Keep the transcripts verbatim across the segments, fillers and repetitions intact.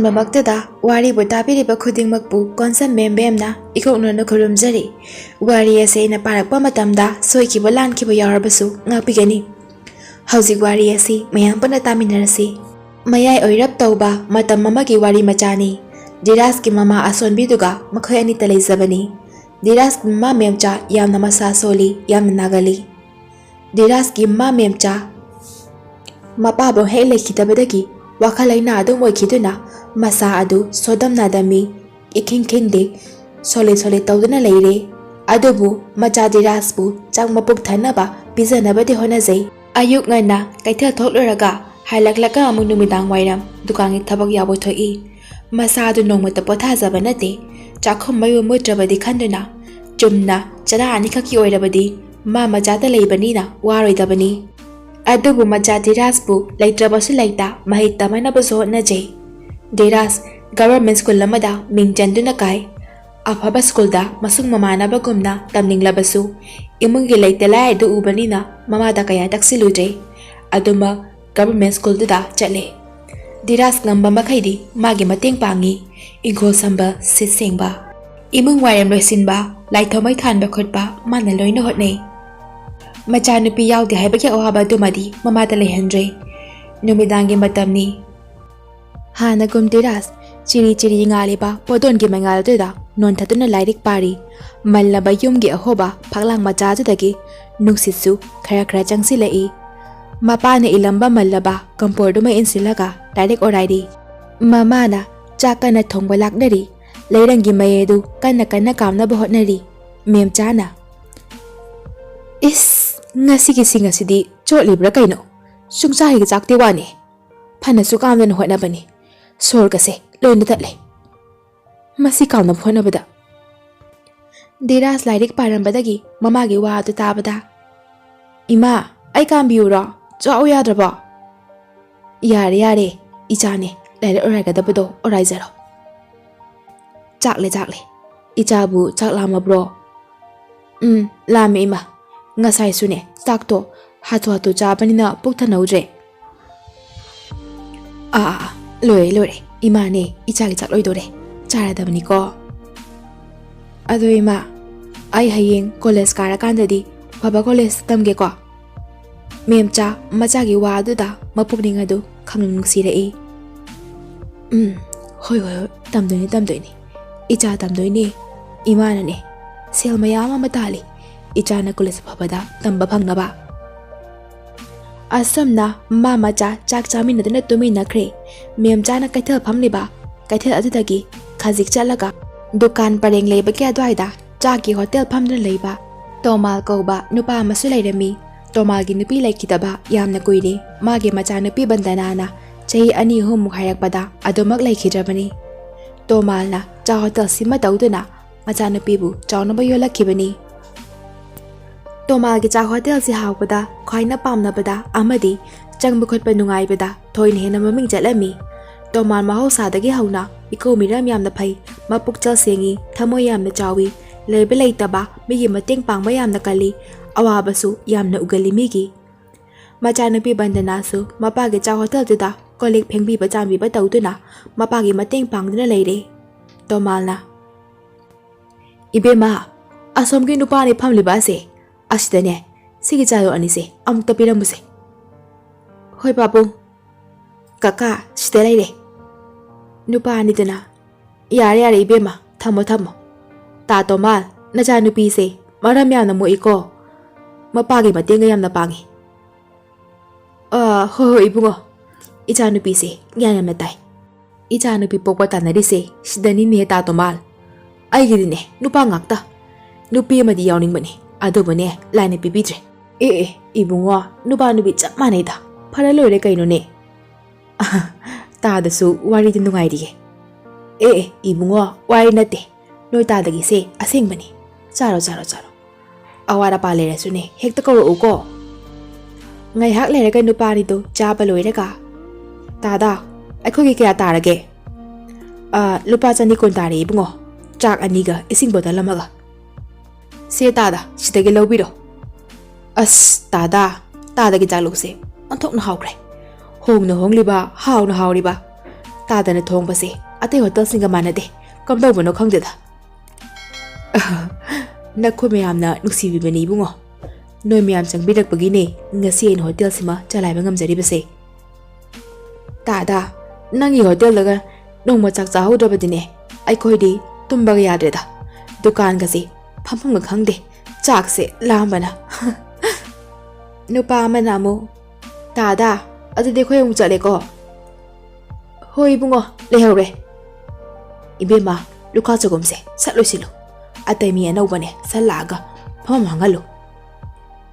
ꯃꯃꯛꯇꯗ ꯋꯥꯔꯤꯕꯨ ꯇꯥꯕꯤꯔꯤꯕ ꯈꯨꯗꯤꯡꯃꯛꯄꯨ ꯀꯣꯟꯁꯝ ꯃꯦꯝ ꯕꯦꯝꯅ ꯏꯀꯣꯛꯅꯅ ꯈꯨꯔꯨꯝꯖꯔꯤ꯫ ꯋꯥꯔꯤ ꯑꯁꯤ ꯑꯩꯅ ꯄꯥꯔꯛꯄ ꯃꯇꯝꯗ ꯁꯣꯏꯈꯤꯕ ꯂꯥꯟꯈꯤꯕ ꯌꯥꯎꯔꯕꯁꯨ ꯉꯥꯛꯄꯤꯒꯅꯤ꯫ ꯍꯧꯖꯤꯛ ꯋꯥꯔꯤ ꯑꯁꯤ ꯃꯌꯥꯝ ꯄꯨꯟꯅ ꯇꯥꯃꯤꯟꯅꯔꯁꯤ꯫ ꯃꯌꯥꯏ ꯑꯣꯏꯔꯞ ꯇꯧꯕ ꯃꯇꯝ ꯑꯃꯒꯤ ꯋꯥꯔꯤ ꯃꯆꯥꯅꯤ꯫ ꯙꯤꯔꯥꯖꯀꯤ ꯃꯃꯥ ꯑꯁꯣꯟꯕꯤꯗꯨꯒ ꯃꯈꯣꯏ ꯑꯅꯤꯇ ꯂꯩꯖꯕꯅꯤ꯫ ꯙꯤꯔꯥꯖꯀꯤ ꯃꯃꯥ ꯃꯦꯝꯆꯥ ꯌꯥꯝꯅ ꯃꯁꯥ ꯁꯣꯜꯂꯤ, ꯌꯥꯝꯅ ꯅꯥꯒꯜꯂꯤ꯫ ꯙꯤꯔꯥꯖꯀꯤ ꯃꯃꯥ ꯃꯦꯝꯆꯥ ꯃꯄꯥꯕꯨ ꯍꯦꯛ ꯂꯩꯈꯤꯗꯕꯗꯒꯤ ꯋꯥꯈꯜ ꯂꯩꯅꯥ ꯑꯗꯨꯝ ꯑꯣꯏꯈꯤꯗꯨꯅ ꯃꯁꯥ ꯑꯗꯨ ꯁꯣꯗꯝ ꯅꯥꯗꯝꯃꯤ, ꯏꯈꯤꯡ ꯈꯤꯡꯗꯦ, ꯁꯣꯂꯦ ꯁꯣꯂꯦ ꯇꯧꯗꯨꯅ ꯂꯩꯔꯦ꯫ ꯑꯗꯨꯕꯨ ꯃꯆꯥ ꯙꯤꯔꯥꯖꯄꯨ ꯆꯥꯛ ꯃꯄꯨꯛ ꯊꯟꯅꯕ ꯄꯤꯖꯅꯕꯗꯤ ꯍꯣꯠꯅꯖꯩ꯫ ꯑꯌꯨꯛ ꯉꯟꯅ ꯀꯩꯊꯦꯜ ꯊꯣꯛꯂꯨꯔꯒ ꯍꯜꯂꯛꯂꯒ ꯑꯃꯨꯛ ꯅꯨꯃꯤꯗꯥꯡ ꯋꯥꯏꯔꯝ ꯗꯨꯀꯥꯟꯒꯤ ꯊꯕꯛ ꯌꯥꯎꯕ ꯊꯣꯛꯏ꯫ ꯃꯁꯥꯗꯨ ꯅꯣꯡꯃꯇ ꯄꯣꯊꯥꯖꯕ ꯅꯠꯇꯦ꯫ ꯆꯥꯛꯈꯨꯝ ꯃꯩ ꯃꯨꯠꯇ꯭ꯔꯕꯗꯤ ꯈꯟꯗꯨꯅ ꯆꯨꯝꯅ ꯆꯔꯥ ꯑꯅꯤꯈꯛꯀꯤ ꯑꯣꯏꯔꯕꯗꯤ ꯃꯥ ꯃꯆꯥꯗ ꯂꯩꯕꯅꯤꯅ ꯋꯥꯔꯣꯏꯗꯕꯅꯤ꯫ ꯑꯗꯨꯕꯨ ꯃꯆꯥ ꯙꯤꯔꯥꯖꯄꯨ ꯂꯩꯇ꯭ꯔꯕꯁꯨ ꯂꯩꯇ ꯃꯍꯩ ꯇꯝꯍꯟꯅꯕꯁꯨ ꯍꯣꯠꯅꯖꯩ꯫ ꯙꯤꯔꯥꯖ ꯒꯚꯔꯟꯃꯦꯟ ꯁ꯭ꯀꯨꯜ ꯑꯃꯗ ꯃꯤꯡ ꯆꯟꯗꯨꯅ ꯀꯥꯏ꯫ ꯑꯐꯕ ꯁ꯭ꯀꯨꯜꯗ ꯃꯁꯨꯡ ꯃꯃꯥꯟꯅꯕꯒꯨꯝꯅ ꯇꯝꯅꯤꯡꯂꯕꯁꯨ ꯏꯃꯨꯡꯒꯤ ꯂꯩꯇ ꯂꯥꯏꯔꯗꯨ ꯎꯕꯅꯤꯅ ꯃꯃꯥꯗ ꯀꯌꯥ ꯇꯛꯁꯤꯜꯂꯨꯗ꯭ꯔꯦ꯫ ꯑꯗꯨꯃꯛ ꯒꯚꯔꯟꯃꯦꯟ ꯁ꯭ꯀꯨꯜꯗꯨꯗ ꯆꯠꯂꯦ꯫ ꯙꯤꯔꯥꯖ ꯉꯝꯕ ꯃꯈꯩꯗꯤ ꯃꯥꯒꯤ ꯃꯇꯦꯡ ꯄꯥꯡꯉꯤ꯫ ꯏꯪꯈꯣꯜ ꯁꯝꯕ, ꯁꯤꯠ ꯁꯦꯡꯕ, ꯏꯃꯨꯡ ꯋꯥꯏꯔꯝ ꯂꯣꯏꯁꯤꯟꯕ, ꯂꯥꯏꯊꯧꯃꯩ ꯊꯥꯟꯕ ꯈꯣꯠꯄ ꯃꯥꯅ ꯂꯣꯏꯅ ꯍꯣꯠꯅꯩ꯫ ꯃꯆꯥꯅꯨꯄꯤ ꯌꯥꯎꯗꯦ ꯍꯥꯏꯕꯒꯤ ꯑꯋꯥꯕ ꯑꯗꯨꯃꯗꯤ ꯃꯃꯥꯗ ꯂꯩꯍꯟꯗ꯭ꯔꯦ꯫ ꯅꯨꯃꯤꯗꯥꯡꯒꯤ ꯃꯇꯝꯅꯤ꯫ ꯍꯥꯟꯅꯒꯨꯝ ꯙꯤꯔꯥꯖ ꯆꯤꯔꯤ ꯆꯤꯔꯤ ꯉꯥꯜꯂꯤꯕ ꯄꯣꯗꯣꯟꯒꯤ ꯃꯉꯥꯜꯗꯨꯗ ꯅꯣꯟꯊꯗꯨꯅ ꯂꯥꯏꯔꯤꯛ ꯄꯥꯔꯤ꯫ ꯃꯜꯂꯕ ꯌꯨꯝꯒꯤ ꯑꯍꯣꯕ ꯐꯛꯂꯥꯡ ꯃꯆꯥꯗꯨꯗꯒꯤ ꯅꯨꯡꯁꯤꯠꯁꯨ ꯈꯔ ꯈꯔ ꯆꯪꯁꯤꯜꯂꯛꯏ꯫ ꯃꯄꯥꯅ ꯏꯂꯝꯕ ꯃꯜꯂꯕ ꯀꯝꯄꯣꯔꯗꯨꯃ ꯏꯟꯁꯤꯜꯂꯒ ꯂꯥꯏꯔꯤꯛ ꯑꯣꯔꯥꯏꯔꯤ꯫ ꯃꯃꯥꯅ ꯆꯥꯛ ꯀꯟꯅ ꯊꯣꯡꯕ ꯂꯥꯛꯅꯔꯤ꯫ ꯂꯩꯔꯪꯒꯤ ꯃꯩ ꯑꯗꯨ ꯀꯟꯅ ꯀꯟꯅ ꯀꯥꯝꯅꯕ ꯍꯣꯠꯅꯔꯤ꯫ ꯃꯦꯝꯆꯥꯅ, "ꯏꯁ, ꯉꯁꯤꯒꯤ ꯁꯤꯡ ꯑꯁꯤꯗꯤ ꯆꯣꯠꯂꯤꯕ꯭ꯔꯥ ꯀꯩꯅꯣ? ꯁꯨꯡꯆꯥ ꯍꯦꯛ ꯆꯥꯛꯇꯦ ꯋꯥꯅꯤ꯫ ꯐꯅꯁꯨ ꯀꯥꯝꯗꯅ ꯍꯣꯠꯅꯕꯅꯤ꯫ ꯁꯣꯔꯒꯁꯦ ꯂꯣꯏꯅ ꯇꯠꯂꯦ꯫ ꯃꯁꯤ ꯀꯥꯝꯅꯕ ꯍꯣꯠꯅꯕꯗ"꯫ ꯙꯤꯔꯥꯖ ꯂꯥꯏꯔꯤꯛ ꯄꯥꯔꯝꯕꯗꯒꯤ ꯃꯃꯥꯒꯤ ꯋꯥ ꯑꯗꯨ ꯇꯥꯕꯗ, "ꯏꯃꯥ, ꯑꯩ ꯀꯥꯝꯕꯤꯌꯨꯔꯣ? ꯆꯥꯛꯎ ꯌꯥꯗ꯭ꯔꯕꯣ?" "ꯌꯥꯔꯦ, ꯌꯥꯔꯦ, ꯏꯆꯥꯅꯦ, ꯂꯥꯏꯔꯤꯛ ꯑꯣꯔꯥꯏꯒꯗꯕꯗꯣ ꯑꯣꯔꯥꯏꯖꯔꯣ꯫ ꯆꯥꯛꯂꯦ, ꯆꯥꯛꯂꯦ꯫ ꯏꯆꯥꯕꯨ ꯆꯥꯛ ꯂꯥꯝꯃꯕ꯭ꯔꯣ?" "ꯎꯝ, ꯂꯥꯝꯃꯦ, ꯏꯃꯥ꯫ ꯉꯁꯥꯏꯁꯨꯅꯦ, ꯆꯥꯛꯇꯣ ꯍꯥꯊꯨ ꯍꯥꯊꯨ ꯆꯥꯕꯅꯤꯅ ꯄꯨꯛ ꯊꯟꯍꯧꯗ꯭ꯔꯦ"꯫ "ꯑꯥ, ꯑꯥ, ꯑꯥ, ꯂꯣꯏꯔꯦ, ꯂꯣꯏꯔꯦ꯫ "ꯏꯃꯥꯅꯦ, ꯏꯆꯥꯒꯤ ꯆꯥꯛ ꯂꯣꯏꯗꯣꯔꯦ, ꯆꯥꯔꯗꯕꯅꯤꯀꯣ꯫ ꯑꯗꯣ ꯏꯃꯥ, ꯑꯩ ꯍꯌꯦꯡ ꯀꯣꯂꯦꯖ ꯀꯥꯔꯀꯥꯟꯗꯗꯤ ꯑꯐꯕ ꯀꯣꯂꯦꯖꯇ ꯇꯝꯒꯦꯀꯣ?" ꯃꯦꯝꯆꯥ ꯃꯆꯥꯒꯤ ꯋꯥ ꯑꯗꯨꯗ ꯃꯄꯨꯛꯅꯤꯡ ꯑꯗꯨ ꯈꯪꯅꯨꯡ ꯅꯨꯡꯁꯤꯔꯛꯏ꯫ "ꯎꯝ, ꯍꯣꯏ, ꯍꯣꯏ, ꯍꯣꯏ, ꯇꯝꯗꯣꯏꯅꯤ, ꯇꯝꯗꯣꯏꯅꯤ꯫ ꯏꯆꯥ ꯇꯝꯗꯣꯏꯅꯤ꯫ ꯏꯃꯥꯅꯅꯦ ꯁꯦꯜ ꯃꯌꯥꯝ ꯑꯃ ꯇꯥꯜꯂꯤ, ꯏꯆꯥꯅ ꯀꯣꯂꯦꯖ ꯑꯐꯕꯗ ꯇꯝꯕ ꯐꯪꯅꯕ꯫" ꯑꯁꯨꯝꯅ ꯃꯃꯥ ꯃꯆꯥ ꯆꯥꯛ ꯆꯥꯃꯤꯟꯅꯗꯨꯅ ꯇꯨꯃꯤꯟꯅꯈ꯭ꯔꯦ꯫ ꯃꯦꯝꯆꯥꯅ ꯀꯩꯊꯦꯜ ꯐꯝꯂꯤꯕ ꯀꯩꯊꯦꯜ ꯑꯗꯨꯗꯒꯤ ꯈꯖꯤꯛ ꯆꯠꯂꯒ ꯗꯨꯀꯥꯟ ꯄꯔꯦꯡ ꯂꯩꯕꯒꯤ ꯑꯗꯨꯋꯥꯏꯗ ꯆꯥꯛꯀꯤ ꯍꯣꯇꯦꯜ ꯐꯝꯗꯨꯅ ꯂꯩꯕ ꯇꯣꯃꯥꯜ ꯀꯧꯕ ꯅꯨꯄꯥ ꯑꯃꯁꯨ ꯂꯩꯔꯝꯃꯤ꯫ ꯇꯣꯃꯥꯜꯒꯤ ꯅꯨꯄꯤ ꯂꯩꯈꯤꯗꯕ ꯌꯥꯝꯅ ꯀꯨꯏꯔꯦ꯫ ꯃꯥꯒꯤ ꯃꯆꯥꯅꯨꯄꯤ ꯕꯟꯗꯅꯥꯅ ꯆꯍꯤ ꯑꯅꯤ ꯑꯍꯨꯝꯃꯨꯛ ꯍꯥꯏꯔꯛꯄꯗ ꯑꯗꯨꯃꯛ ꯂꯩꯈꯤꯗ꯭ꯔꯕꯅꯤ꯫ ꯇꯣꯃꯥꯜꯅ ꯆꯥ ꯍꯣꯇꯦꯜ ꯁꯤꯃ ꯇꯧꯗꯨꯅ ꯃꯆꯥꯅꯨꯄꯤꯕꯨ ꯆꯥꯎꯅꯕ ꯌꯣꯜꯂꯛꯈꯤꯕꯅꯤ꯫ ꯇꯣꯃꯥꯜꯒꯤ ꯆꯥ ꯍꯣꯇꯦꯜꯁꯤ ꯍꯥꯎꯕꯗ, ꯈ꯭ꯋꯥꯏꯅ ꯄꯥꯝꯅꯕꯗ ꯑꯃꯗꯤ ꯆꯪꯕ ꯈꯣꯠꯄ ꯅꯨꯡꯉꯥꯏꯕꯗ ꯊꯣꯏꯅ ꯍꯦꯟꯅ ꯃꯃꯤꯡ ꯆꯠꯂꯝꯃꯤ꯫ ꯇꯣꯃꯥꯜ ꯃꯍꯧꯁꯥꯗꯒꯤ ꯍꯧꯅ ꯏꯀꯧ ꯃꯤꯔꯝ ꯌꯥꯝꯅ ꯐꯩ, ꯃꯄꯨꯛꯆꯦꯜ ꯁꯦꯡꯉꯤ, ꯊꯃꯣꯏ ꯌꯥꯝꯅ ꯆꯥꯎꯏ, ꯂꯩꯕ ꯂꯩꯇꯕ ꯃꯤꯒꯤ ꯃꯇꯦꯡ ꯄꯥꯡꯕ ꯌꯥꯝꯅ ꯀꯜꯂꯤ, ꯑꯋꯥꯕꯁꯨ ꯌꯥꯝꯅ ꯎꯒꯜꯂꯤ ꯃꯤꯒꯤ꯫ ꯃꯆꯥꯅꯨꯄꯤ ꯕꯟꯗꯅꯥꯁꯨ ꯃꯄꯥꯒꯤ ꯆꯥ ꯍꯣꯇꯦꯜꯗꯨꯗ ꯀꯣꯜ ꯂꯤꯛ ꯐꯦꯡꯕꯤꯕ ꯆꯥꯝꯕꯤꯕ ꯇꯧꯗꯨꯅ ꯃꯄꯥꯒꯤ ꯃꯇꯦꯡ ꯄꯥꯡꯗꯨꯅ ꯂꯩꯔꯦ꯫ ꯇꯣꯃꯥꯜꯅ, "ꯏꯕꯦꯝꯃ, ꯑꯁꯣꯝꯒꯤ ꯅꯨꯄꯥ ꯑꯅꯤ ꯐꯝꯂꯤꯕ ꯑꯁꯦ, ꯑꯁꯤꯗꯅꯦ, ꯁꯤꯒꯤ ꯆꯥꯗꯣ ꯑꯅꯤꯁꯦ ꯑꯃꯨꯛꯇ ꯄꯤꯔꯝꯃꯨꯁꯦ꯫" "ꯍꯣꯏ ꯄꯥꯕꯨꯡ꯫ ꯀꯀꯥ, ꯁꯤꯗ ꯂꯩꯔꯦ꯫" ꯅꯨꯄꯥ ꯑꯅꯤꯗꯨꯅ, "ꯌꯥꯔꯦ, ꯌꯥꯔꯦ ꯏꯕꯦꯝꯃ, ꯊꯝꯃꯣ, ꯊꯝꯃꯣ꯫ ꯇꯥ ꯇꯣꯃꯥꯜ, ꯅꯆꯥꯅꯨꯄꯤꯁꯦ ꯃꯔꯝ ꯌꯥꯝꯅ ꯃꯣꯛꯏꯀꯣ, ꯃꯄꯥꯒꯤ ꯃꯇꯦꯡꯒ ꯌꯥꯝꯅ ꯄꯥꯡꯉꯤ꯫" "ꯑ, ꯍꯣꯏ, ꯍꯣꯏ ꯏꯕꯨꯡꯉꯣ, ꯏꯆꯥꯅꯨꯄꯤꯁꯦ ꯒ꯭ꯌꯥꯟ ꯌꯥꯝꯅ ꯇꯥꯏ꯫ ꯏꯆꯥꯅꯨꯄꯤ ꯄꯣꯛꯄ ꯇꯥꯟꯅꯔꯤꯁꯦ ꯁꯤꯗꯅꯤꯅꯦ ꯇꯥ ꯇꯣꯃꯥꯜ꯫ ꯑꯩꯒꯤꯗꯤꯅꯦ ꯅꯨꯄꯥ ꯉꯥꯛꯇ꯫ ꯅꯨꯄꯤ ꯑꯃꯗꯤ ꯌꯥꯎꯅꯤꯡꯕꯅꯦ, ꯑꯗꯨꯕꯨꯅꯦ ꯂꯥꯏꯅ ꯄꯤꯕꯤꯗ꯭ꯔꯦ꯫" "ꯑꯦ, ꯑꯦ, ꯏꯕꯨꯡꯉꯣ, ꯅꯨꯄꯥ ꯅꯨꯄꯤ ꯆꯞ ꯃꯥꯟꯅꯩꯗ, ꯐꯔ ꯂꯣꯏꯔꯦ ꯀꯩꯅꯣꯅꯦ꯫" ꯇꯥꯗꯁꯨ ꯋꯥꯔꯤꯗꯤ ꯅꯨꯡꯉꯥꯏꯔꯤꯌꯦ꯫ "ꯑꯦ, ꯑꯦ, ꯏꯕꯨꯡꯉꯣ, ꯋꯥꯔꯤ ꯅꯠꯇꯦ, ꯅꯣꯏ ꯇꯥꯗꯒꯤꯁꯦ ꯑꯁꯦꯡꯕꯅꯤ꯫ ꯆꯥꯔꯣ, ꯆꯥꯔꯣ, ꯆꯥꯔꯣ꯫ ꯑꯋꯥꯠ ꯑꯄꯥ ꯂꯩꯔꯁꯨꯅꯦ, ꯍꯦꯛꯇ ꯀꯧꯔꯛꯎꯀꯣ꯫" ꯉꯥꯏꯍꯥꯛ ꯂꯩꯔꯒ ꯅꯨꯄꯥ ꯑꯅꯤꯗꯣ ꯆꯥꯕ ꯂꯣꯏꯔꯒ, "ꯇꯥꯗ, ꯑꯩꯈꯣꯏꯒꯤ ꯀꯌꯥ ꯇꯥꯔꯒꯦ?" "ꯑ, ꯂꯨꯄꯥ ꯆꯅꯤ ꯀꯨꯟ ꯇꯥꯔꯦ ꯏꯕꯨꯡꯉꯣ, ꯆꯥꯛ ꯑꯅꯤꯒ ꯏꯁꯤꯡ ꯕꯣꯇꯜ ꯑꯃꯒ꯫" "ꯁꯦ ꯇꯥꯗ, ꯁꯤꯗꯒꯤ ꯂꯧꯕꯤꯔꯣ꯫" ꯑꯁ ꯇꯥꯗ, ꯇꯥꯗꯒꯤ ꯆꯥꯛꯂꯨꯛꯁꯦ ꯑꯣꯟꯊꯣꯛꯅ ꯍꯥꯎꯈ꯭ꯔꯦ꯫ ꯍꯣꯡꯅ ꯍꯣꯡꯂꯤꯕ, ꯍꯥꯎꯅ ꯍꯥꯎꯔꯤꯕ꯫ ꯇꯥꯗꯅ ꯊꯣꯡꯕꯁꯦ ꯑꯇꯩ ꯍꯣꯇꯦꯜꯁꯤꯡꯒ ꯃꯥꯟꯅꯗꯦ꯫ ꯀꯝꯗꯧꯕꯅꯣ ꯈꯪꯗꯦꯗ꯫ ꯅꯈꯣꯏ ꯃꯌꯥꯝꯅ ꯅꯨꯡꯁꯤꯕꯤꯕꯅꯤ ꯏꯕꯨꯡꯉꯣ꯫ ꯅꯣꯏ ꯃꯌꯥꯝ ꯆꯪꯕꯤꯔꯛꯄꯒꯤꯅꯦ ꯉꯁꯤ ꯑꯩꯅ ꯍꯣꯇꯦꯜꯁꯤꯃ ꯆꯂꯥꯏꯕ ꯉꯝꯖꯔꯤꯕꯁꯦ꯫ ꯇꯥꯗ, ꯅꯪꯒꯤ ꯍꯣꯇꯦꯜꯗꯒ ꯅꯣꯡꯃ ꯆꯥꯛ ꯆꯥꯍꯧꯗ꯭ꯔꯕꯗꯤꯅꯦ ꯑꯩꯈꯣꯏꯗꯤ ꯇꯨꯝꯕꯒ ꯌꯥꯗ꯭ꯔꯦꯗ꯫ ꯗꯨꯀꯥꯟꯒꯁꯦ ꯐꯝꯐꯝꯒ ꯈꯪꯗꯦ꯫ ꯆꯥꯛꯁꯦ ꯂꯥꯝꯕꯅ꯫ ꯅꯨꯄꯥ ꯑꯃꯅ ꯑꯃꯨꯛ, "ꯇꯥꯗ, ꯑꯗꯨꯗꯤ ꯑꯩꯈꯣꯏ ꯑꯃꯨꯛ ꯆꯠꯂꯦꯀꯣ?" "ꯍꯣꯏ ꯏꯕꯨꯡꯉꯣ, ꯂꯩꯍꯧꯔꯦ꯫" "ꯏꯕꯦꯝꯃ, ꯂꯨꯈꯥ ꯆꯒꯨꯝꯁꯦ ꯁꯠ ꯂꯣꯏꯁꯤꯜꯂꯨ꯫ ꯑꯇꯩ ꯃꯤ ꯑꯅꯧꯕꯅꯦ ꯁꯠ ꯂꯥꯛꯑꯒ ꯐꯝꯐꯝ ꯍꯥꯡꯍꯜꯂꯨ꯫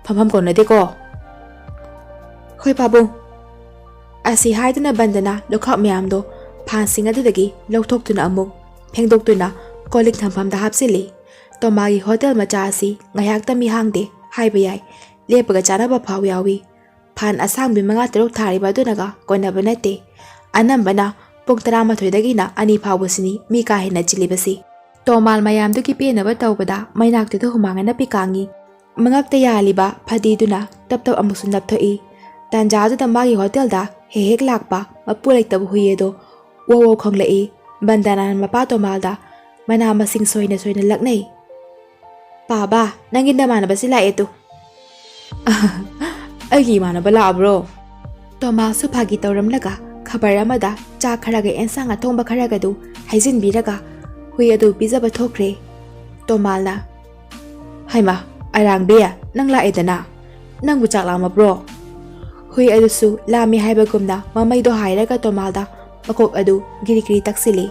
ꯐꯝꯐꯝ ꯀꯧꯅꯗꯦꯀꯣ꯫" "ꯍꯣꯏ ꯄꯥꯕꯨꯡ꯫" ꯑꯁꯤ ꯍꯥꯏꯗꯨꯅ ꯕꯟꯗꯅ ꯂꯨꯈꯥꯛ ꯃꯌꯥꯝꯗꯣ ꯐꯥꯟꯁꯤꯡ ꯑꯗꯨꯗꯒꯤ ꯂꯧꯊꯣꯛꯇꯨꯅ ꯑꯃꯨꯛ ꯐꯦꯡꯗꯣꯛꯇꯨꯅ ꯀꯣꯜ ꯂꯤꯛ ꯊꯝꯐꯝꯗ ꯍꯥꯞꯆꯤꯜꯂꯤ꯫ ꯇꯣꯃꯥꯒꯤ ꯍꯣꯇꯦꯜ ꯃꯆꯥ ꯑꯁꯤ ꯉꯥꯏꯍꯥꯛꯇ ꯃꯤ ꯍꯥꯡꯗꯦ ꯍꯥꯏꯕ ꯌꯥꯏ꯫ ꯂꯦꯞꯄꯒ ꯆꯥꯅꯕ ꯐꯥꯎ ꯌꯥꯎꯏ꯫ ꯐꯥꯟ ꯑꯁꯥꯡꯕꯤ ꯃꯉꯥ ꯇꯔꯨꯛ ꯊꯥꯔꯤꯕ ꯑꯗꯨꯅꯒ ꯀꯣꯟꯅꯕ ꯅꯠꯇꯦ꯫ ꯑꯅꯝꯕꯅ ꯄꯨꯡ ꯇꯔꯥꯃꯥꯊꯣꯏꯗꯒꯤꯅ ꯑꯅꯤ ꯐꯥꯎꯕꯁꯤꯅꯤ ꯃꯤ ꯀꯥ ꯍꯦꯟꯅ ꯆꯤꯜꯂꯤꯕꯁꯤ꯫ ꯇꯣꯃꯥꯜ ꯃꯌꯥꯝꯗꯨꯒꯤ ꯄꯦꯟꯅꯕ ꯇꯧꯕꯗ ꯃꯩꯅꯥꯛꯇꯨꯗ ꯍꯨꯃꯥꯡ ꯑꯅꯞꯄꯤ ꯀꯥꯡꯉꯤ꯫ ꯃꯉꯛꯇ ꯌꯥꯜꯂꯤꯕ ꯐꯗꯤꯗꯨꯅ ꯇꯞ ꯇꯞ ꯑꯃꯨꯛꯁꯨ ꯅꯞꯊꯣꯛꯏ꯫ ꯇꯥꯟꯖꯥꯗꯨꯗ ꯃꯥꯒꯤ ꯍꯣꯇꯦꯜꯗ ꯍꯦꯛ ꯍꯦꯛ ꯂꯥꯛꯄ ꯃꯄꯨ ꯂꯩꯇꯕ ꯍꯨꯏ ꯑꯗꯣ ꯋꯧ ꯋꯧ ꯈꯣꯡꯂꯛꯏ꯫ ꯕꯟꯗꯅꯥꯅ ꯃꯄꯥ ꯇꯣꯃꯥꯜꯗ ꯃꯅꯥ ꯃꯁꯤꯡ ꯁꯣꯏꯅ ꯁꯣꯏꯅ ꯂꯛꯅꯩ꯫ "ꯄꯥꯕ, ꯅꯪꯒꯤ ꯅꯃꯥꯟꯅꯕꯁꯤ ꯂꯥꯛꯑꯦ ꯇꯨ꯫" "ꯑꯩꯒꯤ ꯏꯃꯥꯟꯅꯕ ꯂꯥꯛꯑꯕ꯭ꯔꯣ?" ꯇꯣꯃꯥꯁꯨ ꯐꯥꯒꯤ ꯇꯧꯔꯝꯂꯒ ꯈꯕꯔ ꯑꯃꯗ ꯆꯥꯛ ꯈꯔꯒ ꯑꯦꯟꯁꯥꯡ ꯑꯊꯣꯡꯕ ꯈꯔꯒꯗꯨ ꯍꯩꯖꯤꯟꯕꯤꯔꯒ ꯍꯨꯏ ꯑꯗꯨ ꯄꯤꯖꯕ ꯊꯣꯛꯈ꯭ꯔꯦ꯫ ꯇꯣꯃꯥꯜꯅ, "ꯍꯩꯃꯥ, ꯑꯔꯥꯡꯕꯤ, ꯅꯪ ꯂꯥꯛꯑꯦꯗꯅ꯫ ꯅꯪꯕꯨ ꯆꯥꯛ ꯂꯥꯝꯃꯕ꯭ꯔꯣ?" ꯍꯨꯏ ꯑꯗꯨꯁꯨ ꯂꯥꯝꯃꯤ ꯍꯥꯏꯕꯒꯨꯝꯅ ꯃꯃꯩꯗꯣ ꯍꯥꯏꯔꯒ ꯇꯣꯃꯥꯜꯗ ꯃꯀꯣꯛ ꯑꯗꯨ ꯒꯤꯔꯤ ꯒꯤꯔꯤ ꯇꯛꯁꯤꯜꯂꯤ꯫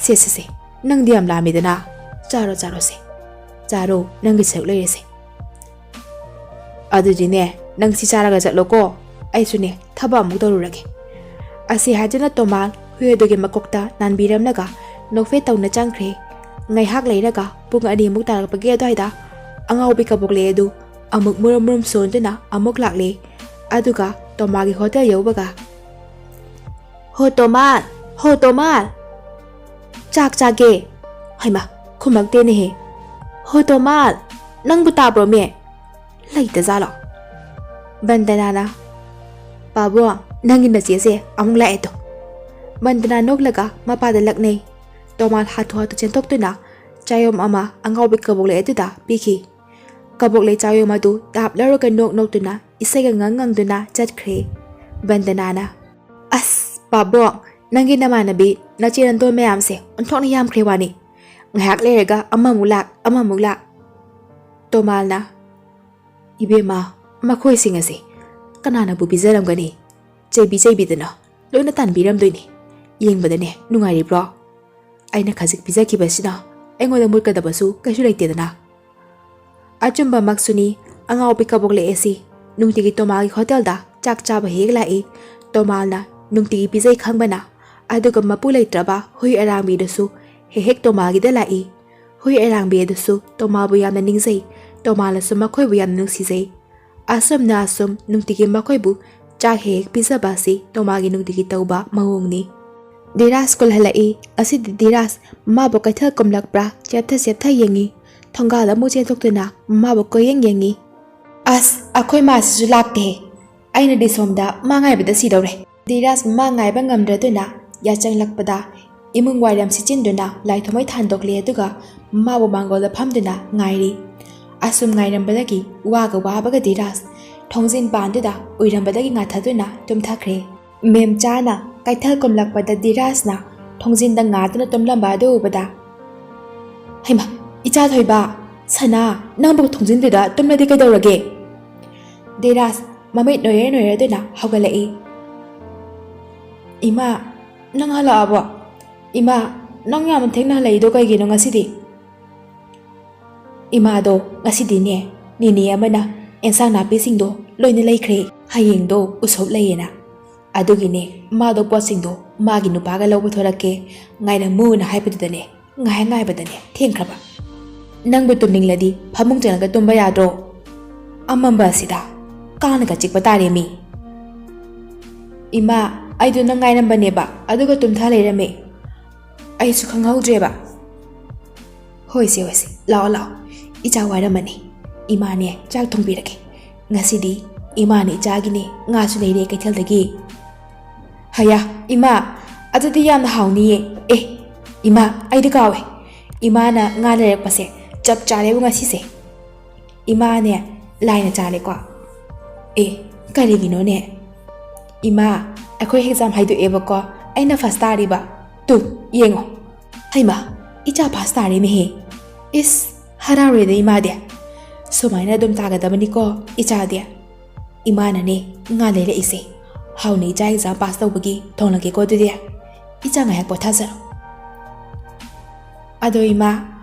"ꯁꯦ, ꯁꯦ, ꯁꯦ, ꯅꯪꯗꯤ ꯌꯥꯝ ꯂꯥꯝꯃꯤꯗꯅ꯫ ꯆꯥꯔꯣ, ꯆꯥꯔꯣꯁꯦ꯫ ꯆꯥꯔꯣ, ꯅꯪꯒꯤ ꯁꯔꯨꯛ ꯂꯩꯔꯦꯁꯦ꯫ ꯑꯗꯨꯗꯤꯅꯦ, ꯅꯪ ꯁꯤ ꯆꯥꯔꯒ ꯆꯠꯂꯣꯀꯣ꯫ ꯑꯩꯁꯨꯅꯦ, ꯊꯕꯛ ꯑꯃꯨꯛ ꯇꯧꯔꯨꯔꯒꯦ꯫" ꯑꯁꯤ ꯍꯥꯏꯗꯨꯅ ꯇꯣꯃꯥꯜ ꯍꯨꯏ ꯑꯗꯨꯒꯤ ꯃꯀꯣꯛꯇ ꯅꯥꯟꯕꯤꯔꯝꯂꯒ ꯅꯣꯛꯐꯦꯠ ꯇꯧꯅ ꯆꯪꯈ꯭ꯔꯦ꯫ ꯉꯥꯏꯍꯥꯛ ꯂꯩꯔꯒ ꯄꯨꯡ ꯑꯅꯤꯃꯨꯛ ꯇꯥꯔꯛꯄꯒꯤ ꯑꯗꯨꯋꯥꯏꯗ ꯑꯉꯥꯎꯕꯤ ꯀꯕꯣꯛꯂꯩ ꯑꯗꯨ ꯑꯃꯨꯛ ꯃꯨꯔꯨꯝ ꯃꯨꯔꯨꯝ ꯁꯣꯟꯗꯨꯅ ꯑꯃꯨꯛ ꯂꯥꯛꯂꯦ꯫ ꯑꯗꯨꯒ ꯇꯣꯃꯥꯒꯤ ꯍꯣꯇꯦꯜ ꯌꯧꯕꯒ, "ꯍꯣ ꯇꯣꯃꯥꯜ, ꯍꯣ ꯇꯣꯃꯥꯜ, ꯆꯥꯛ ꯆꯥꯒꯦ꯫" ꯍꯩꯃꯥ, ꯈꯨꯝꯃꯛꯇꯦꯅꯦꯍꯦ꯫ "ꯍꯣ ꯇꯣꯃꯥꯜ, ꯅꯪꯕꯨ ꯇꯥꯕ꯭ꯔꯣꯃꯦ? ꯂꯩꯇꯖꯥꯠꯂꯣ?" ꯕꯟꯗꯅꯥꯅ, "ꯄꯥꯕꯨꯡ, ꯅꯪꯒꯤ ꯅꯆꯦꯁꯦ ꯑꯃꯨꯛ ꯂꯥꯛꯑꯦ ꯇꯣ꯫" ꯕꯟꯗꯅꯥ ꯅꯣꯛꯂꯒ ꯃꯄꯥꯗ ꯂꯛꯅꯩ꯫ ꯇꯣꯃꯥꯜ ꯍꯥꯊꯨ ꯍꯥꯊꯨ ꯆꯦꯟꯊꯣꯛꯇꯨꯅ ꯆꯥꯌꯣꯝ ꯑꯃ ꯑꯉꯥꯎꯕꯤ ꯀꯕꯣꯛꯂꯩ ꯑꯗꯨꯗ ꯄꯤꯈꯤ꯫ ꯀꯕꯣꯛꯂꯩ ꯆꯥꯌꯣꯝ ꯑꯗꯨ ꯇꯥꯞ ꯂꯧꯔꯒ ꯅꯣꯛ ꯅꯣꯛꯇꯨꯅ ꯏꯁꯩꯒ ꯉꯪ ꯉꯪꯗꯨꯅ ꯆꯠꯈ꯭ꯔꯦ꯫ ꯕꯟꯗꯅꯥꯅ, "ꯑꯁ ꯄꯥꯕꯣꯛ, ꯅꯪꯒꯤ ꯅꯃꯥꯟꯅꯕꯤ ꯅꯆꯦ ꯅꯟꯗꯣꯟ ꯃꯌꯥꯝꯁꯦ ꯑꯣꯟꯊꯣꯛꯅ ꯌꯥꯝꯈ꯭ꯔꯦ ꯋꯥꯅꯤ꯫ ꯉꯥꯏꯍꯥꯛ ꯂꯩꯔꯒ ꯑꯃꯃꯨꯛ ꯂꯥꯛ, ꯑꯃꯃꯨꯛ ꯂꯥꯛ"꯫ ꯇꯣꯃꯥꯜꯅ, "ꯏꯕꯦꯝꯃ, ꯃꯈꯣꯏꯁꯤꯡ ꯑꯁꯦ ꯀꯅꯥꯅꯕꯨ ꯄꯤꯖꯔꯝꯒꯅꯤ? ꯆꯩꯕꯤ ꯆꯩꯕꯤꯗꯅ ꯂꯣꯏꯅ ꯇꯥꯟꯕꯤꯔꯝꯗꯣꯏꯅꯤ꯫ ꯌꯦꯡꯕꯗꯅꯦ ꯅꯨꯡꯉꯥꯏꯔꯤꯕ꯭ꯔꯣ? ꯑꯩꯅ ꯈꯖꯤꯛ ꯄꯤꯖꯈꯤꯕꯁꯤꯅ ꯑꯩꯉꯣꯟꯗ ꯃꯨꯠꯀꯗꯕꯁꯨ ꯀꯩꯁꯨ ꯂꯩꯇꯦꯗꯅ"꯫ ꯑꯆꯨꯝꯕꯃꯛꯁꯨꯅꯤ, ꯑꯉꯥꯎꯕꯤ ꯀꯕꯣꯛꯂꯩ ꯑꯁꯤ ꯅꯨꯡꯇꯤꯒꯤ ꯇꯣꯃꯥꯜꯒꯤ ꯍꯣꯇꯦꯜꯗ ꯆꯥꯛ ꯆꯥꯕ ꯍꯦꯛ ꯂꯥꯛꯏ꯫ ꯇꯣꯃꯥꯜꯅ ꯅꯨꯡꯇꯤꯒꯤ ꯄꯤꯖꯩ ꯈꯪꯕꯅ꯫ ꯑꯗꯨꯒ ꯃꯄꯨ ꯂꯩꯇ꯭ꯔꯕ ꯍꯨꯏ ꯑꯔꯥꯡꯕꯤꯗꯨꯁꯨ ꯍꯦꯛ ꯍꯦꯛ ꯇꯣꯃꯥꯜꯒꯤꯗ ꯂꯥꯛꯏ꯫ ꯍꯨꯏ ꯑꯔꯥꯡꯕꯤ ꯑꯗꯨꯁꯨ ꯇꯣꯃꯥꯜꯕꯨ ꯌꯥꯝꯅ ꯅꯤꯡꯖꯩ꯫ ꯇꯣꯃꯥꯜꯅꯁꯨ ꯃꯈꯣꯏꯕꯨ ꯌꯥꯝꯅ ꯅꯨꯡꯁꯤꯖꯩ꯫ ꯑꯁꯨꯝꯅ ꯑꯁꯨꯝ ꯅꯨꯡꯇꯤꯒꯤ ꯃꯈꯣꯏꯕꯨ ꯆꯥꯛ ꯍꯦꯛ ꯍꯦꯛ ꯄꯤꯖꯕ ꯑꯁꯤ ꯇꯣꯃꯥꯜꯒꯤ ꯅꯨꯡꯇꯤꯒꯤ ꯇꯧꯕ ꯃꯑꯣꯡꯅꯤ꯫ ꯙꯤꯔꯥꯖ ꯁ꯭ꯀꯨꯜ ꯍꯜꯂꯛꯏ꯫ ꯉꯁꯤꯗꯤ ꯙꯤꯔꯥꯖ ꯃꯃꯥꯕꯨ ꯀꯩꯊꯦꯜ ꯀꯨꯝꯂꯛꯄ꯭ꯔꯥ ꯆꯦꯞꯊ ꯆꯦꯞꯊ ꯌꯦꯡꯉꯤ꯫ ꯊꯣꯡꯒꯥꯜꯗ ꯑꯃꯨꯛ ꯆꯦꯟꯊꯣꯛꯇꯨꯅ ꯃꯃꯥꯕꯨ ꯀꯣꯏꯌꯦꯡ ꯌꯦꯡꯉꯤ꯫ "ꯑꯁ, ꯑꯩꯈꯣꯏ ꯃꯥꯁꯤꯁꯨ ꯂꯥꯛꯇꯦ꯫ ꯑꯩꯅꯗꯤ ꯁꯣꯝꯗ ꯃꯥ ꯉꯥꯏꯕꯗ ꯁꯤꯗꯧꯔꯦ"꯫ ꯙꯤꯔꯥꯖ ꯃꯃꯥ ꯉꯥꯏꯕ ꯉꯝꯗ꯭ꯔꯗꯨꯅ ꯌꯥꯆꯪꯂꯛꯄꯗ ꯏꯃꯨꯡ ꯋꯥꯏꯔꯝ ꯁꯤꯠꯆꯤꯟꯗꯨꯅ ꯂꯥꯏ ꯊꯥꯎꯃꯩ ꯊꯥꯟꯗꯣꯛꯂꯦ, ꯑꯗꯨꯒ ꯃꯃꯥꯕꯨ ꯃꯥꯡꯒꯣꯜꯗ ꯐꯝꯗꯨꯅ ꯉꯥꯏꯔꯤ꯫ ꯑꯁꯨꯝ ꯉꯥꯏꯔꯝꯕꯗꯒꯤ ꯋꯥꯒ ꯋꯥꯕꯒ ꯙꯤꯔꯥꯖ ꯊꯣꯡꯖꯤꯟ ꯄꯥꯟꯗꯨꯗ ꯎꯏꯔꯝꯕꯗꯒꯤ ꯉꯥꯊꯗꯨꯅ ꯇꯨꯝꯊꯈ꯭ꯔꯦ꯫ ꯃꯦꯝꯆꯥꯅ ꯀꯩꯊꯦꯜ ꯀꯨꯝꯂꯛꯄꯗ ꯙꯤꯔꯥꯖꯅ ꯊꯣꯡꯖꯤꯟꯗ ꯉꯥꯗꯨꯅ ꯇꯨꯝꯂꯝꯕ ꯑꯗꯨ ꯎꯕꯗ, "ꯍꯩꯃꯥ, ꯏꯆꯥ ꯊꯣꯏꯕ, ꯁꯅꯥ, ꯅꯪꯕꯨ ꯊꯣꯡꯖꯤꯟꯗꯨꯗ ꯇꯨꯝꯂꯗꯤ ꯀꯩꯗꯧꯔꯒꯦ?" ꯙꯤꯔꯥꯖ ꯃꯃꯤꯠ ꯅꯣꯏꯔ ꯅꯣꯏꯔꯗꯨꯅ ꯍꯧꯒꯠꯂꯛꯏ꯫ "ꯏꯃꯥ, ꯅꯪ ꯍꯜꯂꯛꯑꯕꯣ? ꯏꯃꯥ, ꯅꯪ ꯌꯥꯝ ꯊꯦꯡꯅ ꯍꯜꯂꯛꯏꯗꯣ ꯀꯩꯒꯤꯅꯣ ꯉꯁꯤꯗꯤ?" "ꯏꯃꯥꯗꯣ ꯉꯁꯤꯗꯤꯅꯦ, ꯅꯦꯅꯦ ꯑꯃꯅ ꯑꯦꯟꯁꯥꯡ ꯅꯥꯄꯤꯁꯤꯡꯗꯣ ꯂꯣꯏꯅ ꯂꯩꯈ꯭ꯔꯦ꯫ ꯍꯌꯦꯡꯗꯣ ꯎꯁꯣꯞ ꯂꯩꯌꯦꯅ꯫ ꯑꯗꯨꯒꯤꯅꯦ, ꯃꯥꯗꯣ ꯄꯣꯠꯁꯤꯡꯗꯣ ꯃꯥꯒꯤ ꯅꯨꯄꯥꯒ ꯂꯧꯕ ꯊꯣꯔꯛꯀꯦ, ꯉꯥꯏꯔꯝꯃꯨꯅ ꯍꯥꯏꯕꯗꯨꯗꯅꯦ, ꯉꯥꯏ ꯉꯥꯏꯕꯗꯅꯦ ꯊꯦꯡꯈ꯭ꯔꯕ꯫ ꯅꯪꯕꯨ ꯇꯨꯝꯅꯤꯡꯂꯗꯤ ꯐꯃꯨꯡ ꯆꯪꯉꯒ ꯇꯨꯝꯕ ꯌꯥꯗ꯭ꯔꯣ? ꯑꯃꯝꯕ ꯑꯁꯤꯗ ꯀꯥꯡꯅꯒ ꯆꯤꯛꯄ ꯇꯥꯔꯦ ꯃꯤ꯫ ꯏꯃꯥ, ꯑꯩꯗꯣ ꯅꯪ ꯉꯥꯏꯔꯝꯕꯅꯦꯕ, ꯑꯗꯨꯒ ꯇꯨꯝꯊ ꯂꯩꯔꯝꯃꯦ꯫ ꯑꯩꯁꯨ ꯈꯪꯍꯧꯗ꯭ꯔꯦꯕ"꯫ "ꯍꯣꯏꯁꯦ, ꯍꯣꯏꯁꯦ, ꯂꯥꯛꯑꯣ, ꯂꯥꯛꯑꯣ꯫ ꯏꯆꯥ ꯋꯥꯔꯝꯃꯅꯤ꯫ ꯏꯃꯥꯅꯦ ꯆꯥꯛ ꯊꯣꯡꯕꯤꯔꯒꯦ꯫ ꯉꯁꯤꯗꯤ ꯏꯃꯥꯅ ꯏꯆꯥꯒꯤꯅꯦ ꯉꯥꯁꯨ ꯂꯩꯔꯦ ꯀꯩꯊꯦꯜꯗꯒꯤ"꯫ "ꯍꯌꯥ, ꯏꯃꯥ, "ꯑꯗꯨꯗꯤ ꯌꯥꯝꯅ ꯍꯥꯎꯅꯤꯌꯦ꯫ ꯑꯦ, ꯏꯃꯥ, ꯑꯩꯗꯤ ꯀꯥꯎꯋꯦ꯫ ꯏꯃꯥꯅ ꯉꯥ ꯂꯩꯔꯛꯄꯁꯦ ꯆꯞ ꯆꯥꯔꯦꯕꯨ ꯉꯁꯤꯁꯦ꯫ ꯏꯃꯥꯅꯦ, ꯂꯥꯏꯅ ꯆꯥꯂꯦꯀꯣ꯫ ꯑꯦ, ꯀꯔꯤꯒꯤꯅꯣꯅꯦ? ꯏꯃꯥ, ꯑꯩꯈꯣꯏ ꯑꯦꯛꯖꯥꯝ ꯍꯥꯏꯗꯣꯛꯑꯦꯕꯀꯣ, ꯑꯩꯅ ꯐꯥꯔꯁ ꯇꯥꯔꯤꯕ꯫ ꯇꯨ, ꯌꯦꯡꯉꯣ꯫ ꯍꯩꯃꯥ, ꯏꯆꯥ ꯐꯥꯔꯁ ꯇꯥꯔꯦꯅꯦꯍꯦ꯫ ꯏꯁ, ꯍꯔꯥꯎꯔꯦꯗ ꯏꯃꯥꯗꯤ꯫ ꯁꯨꯃꯥꯏꯅ ꯑꯗꯨꯝ ꯇꯥꯒꯗꯕꯅꯤꯀꯣ ꯏꯆꯥꯗꯤ꯫ ꯏꯃꯥꯅꯅꯦ ꯉꯥ ꯂꯩꯔꯛꯏꯁꯦ꯫ ꯍꯥꯎꯅ ꯏꯆꯥ ꯑꯦꯛꯖꯥꯝ ꯄꯥꯁ ꯇꯧꯕꯒꯤ ꯊꯣꯡꯂꯒꯦꯀꯣ ꯑꯗꯨꯗꯤ꯫ ꯏꯆꯥ ꯉꯥꯏꯍꯥꯛ ꯄꯣꯊꯥꯖꯔꯣ꯫ ꯑꯗꯣ ꯏꯃꯥ,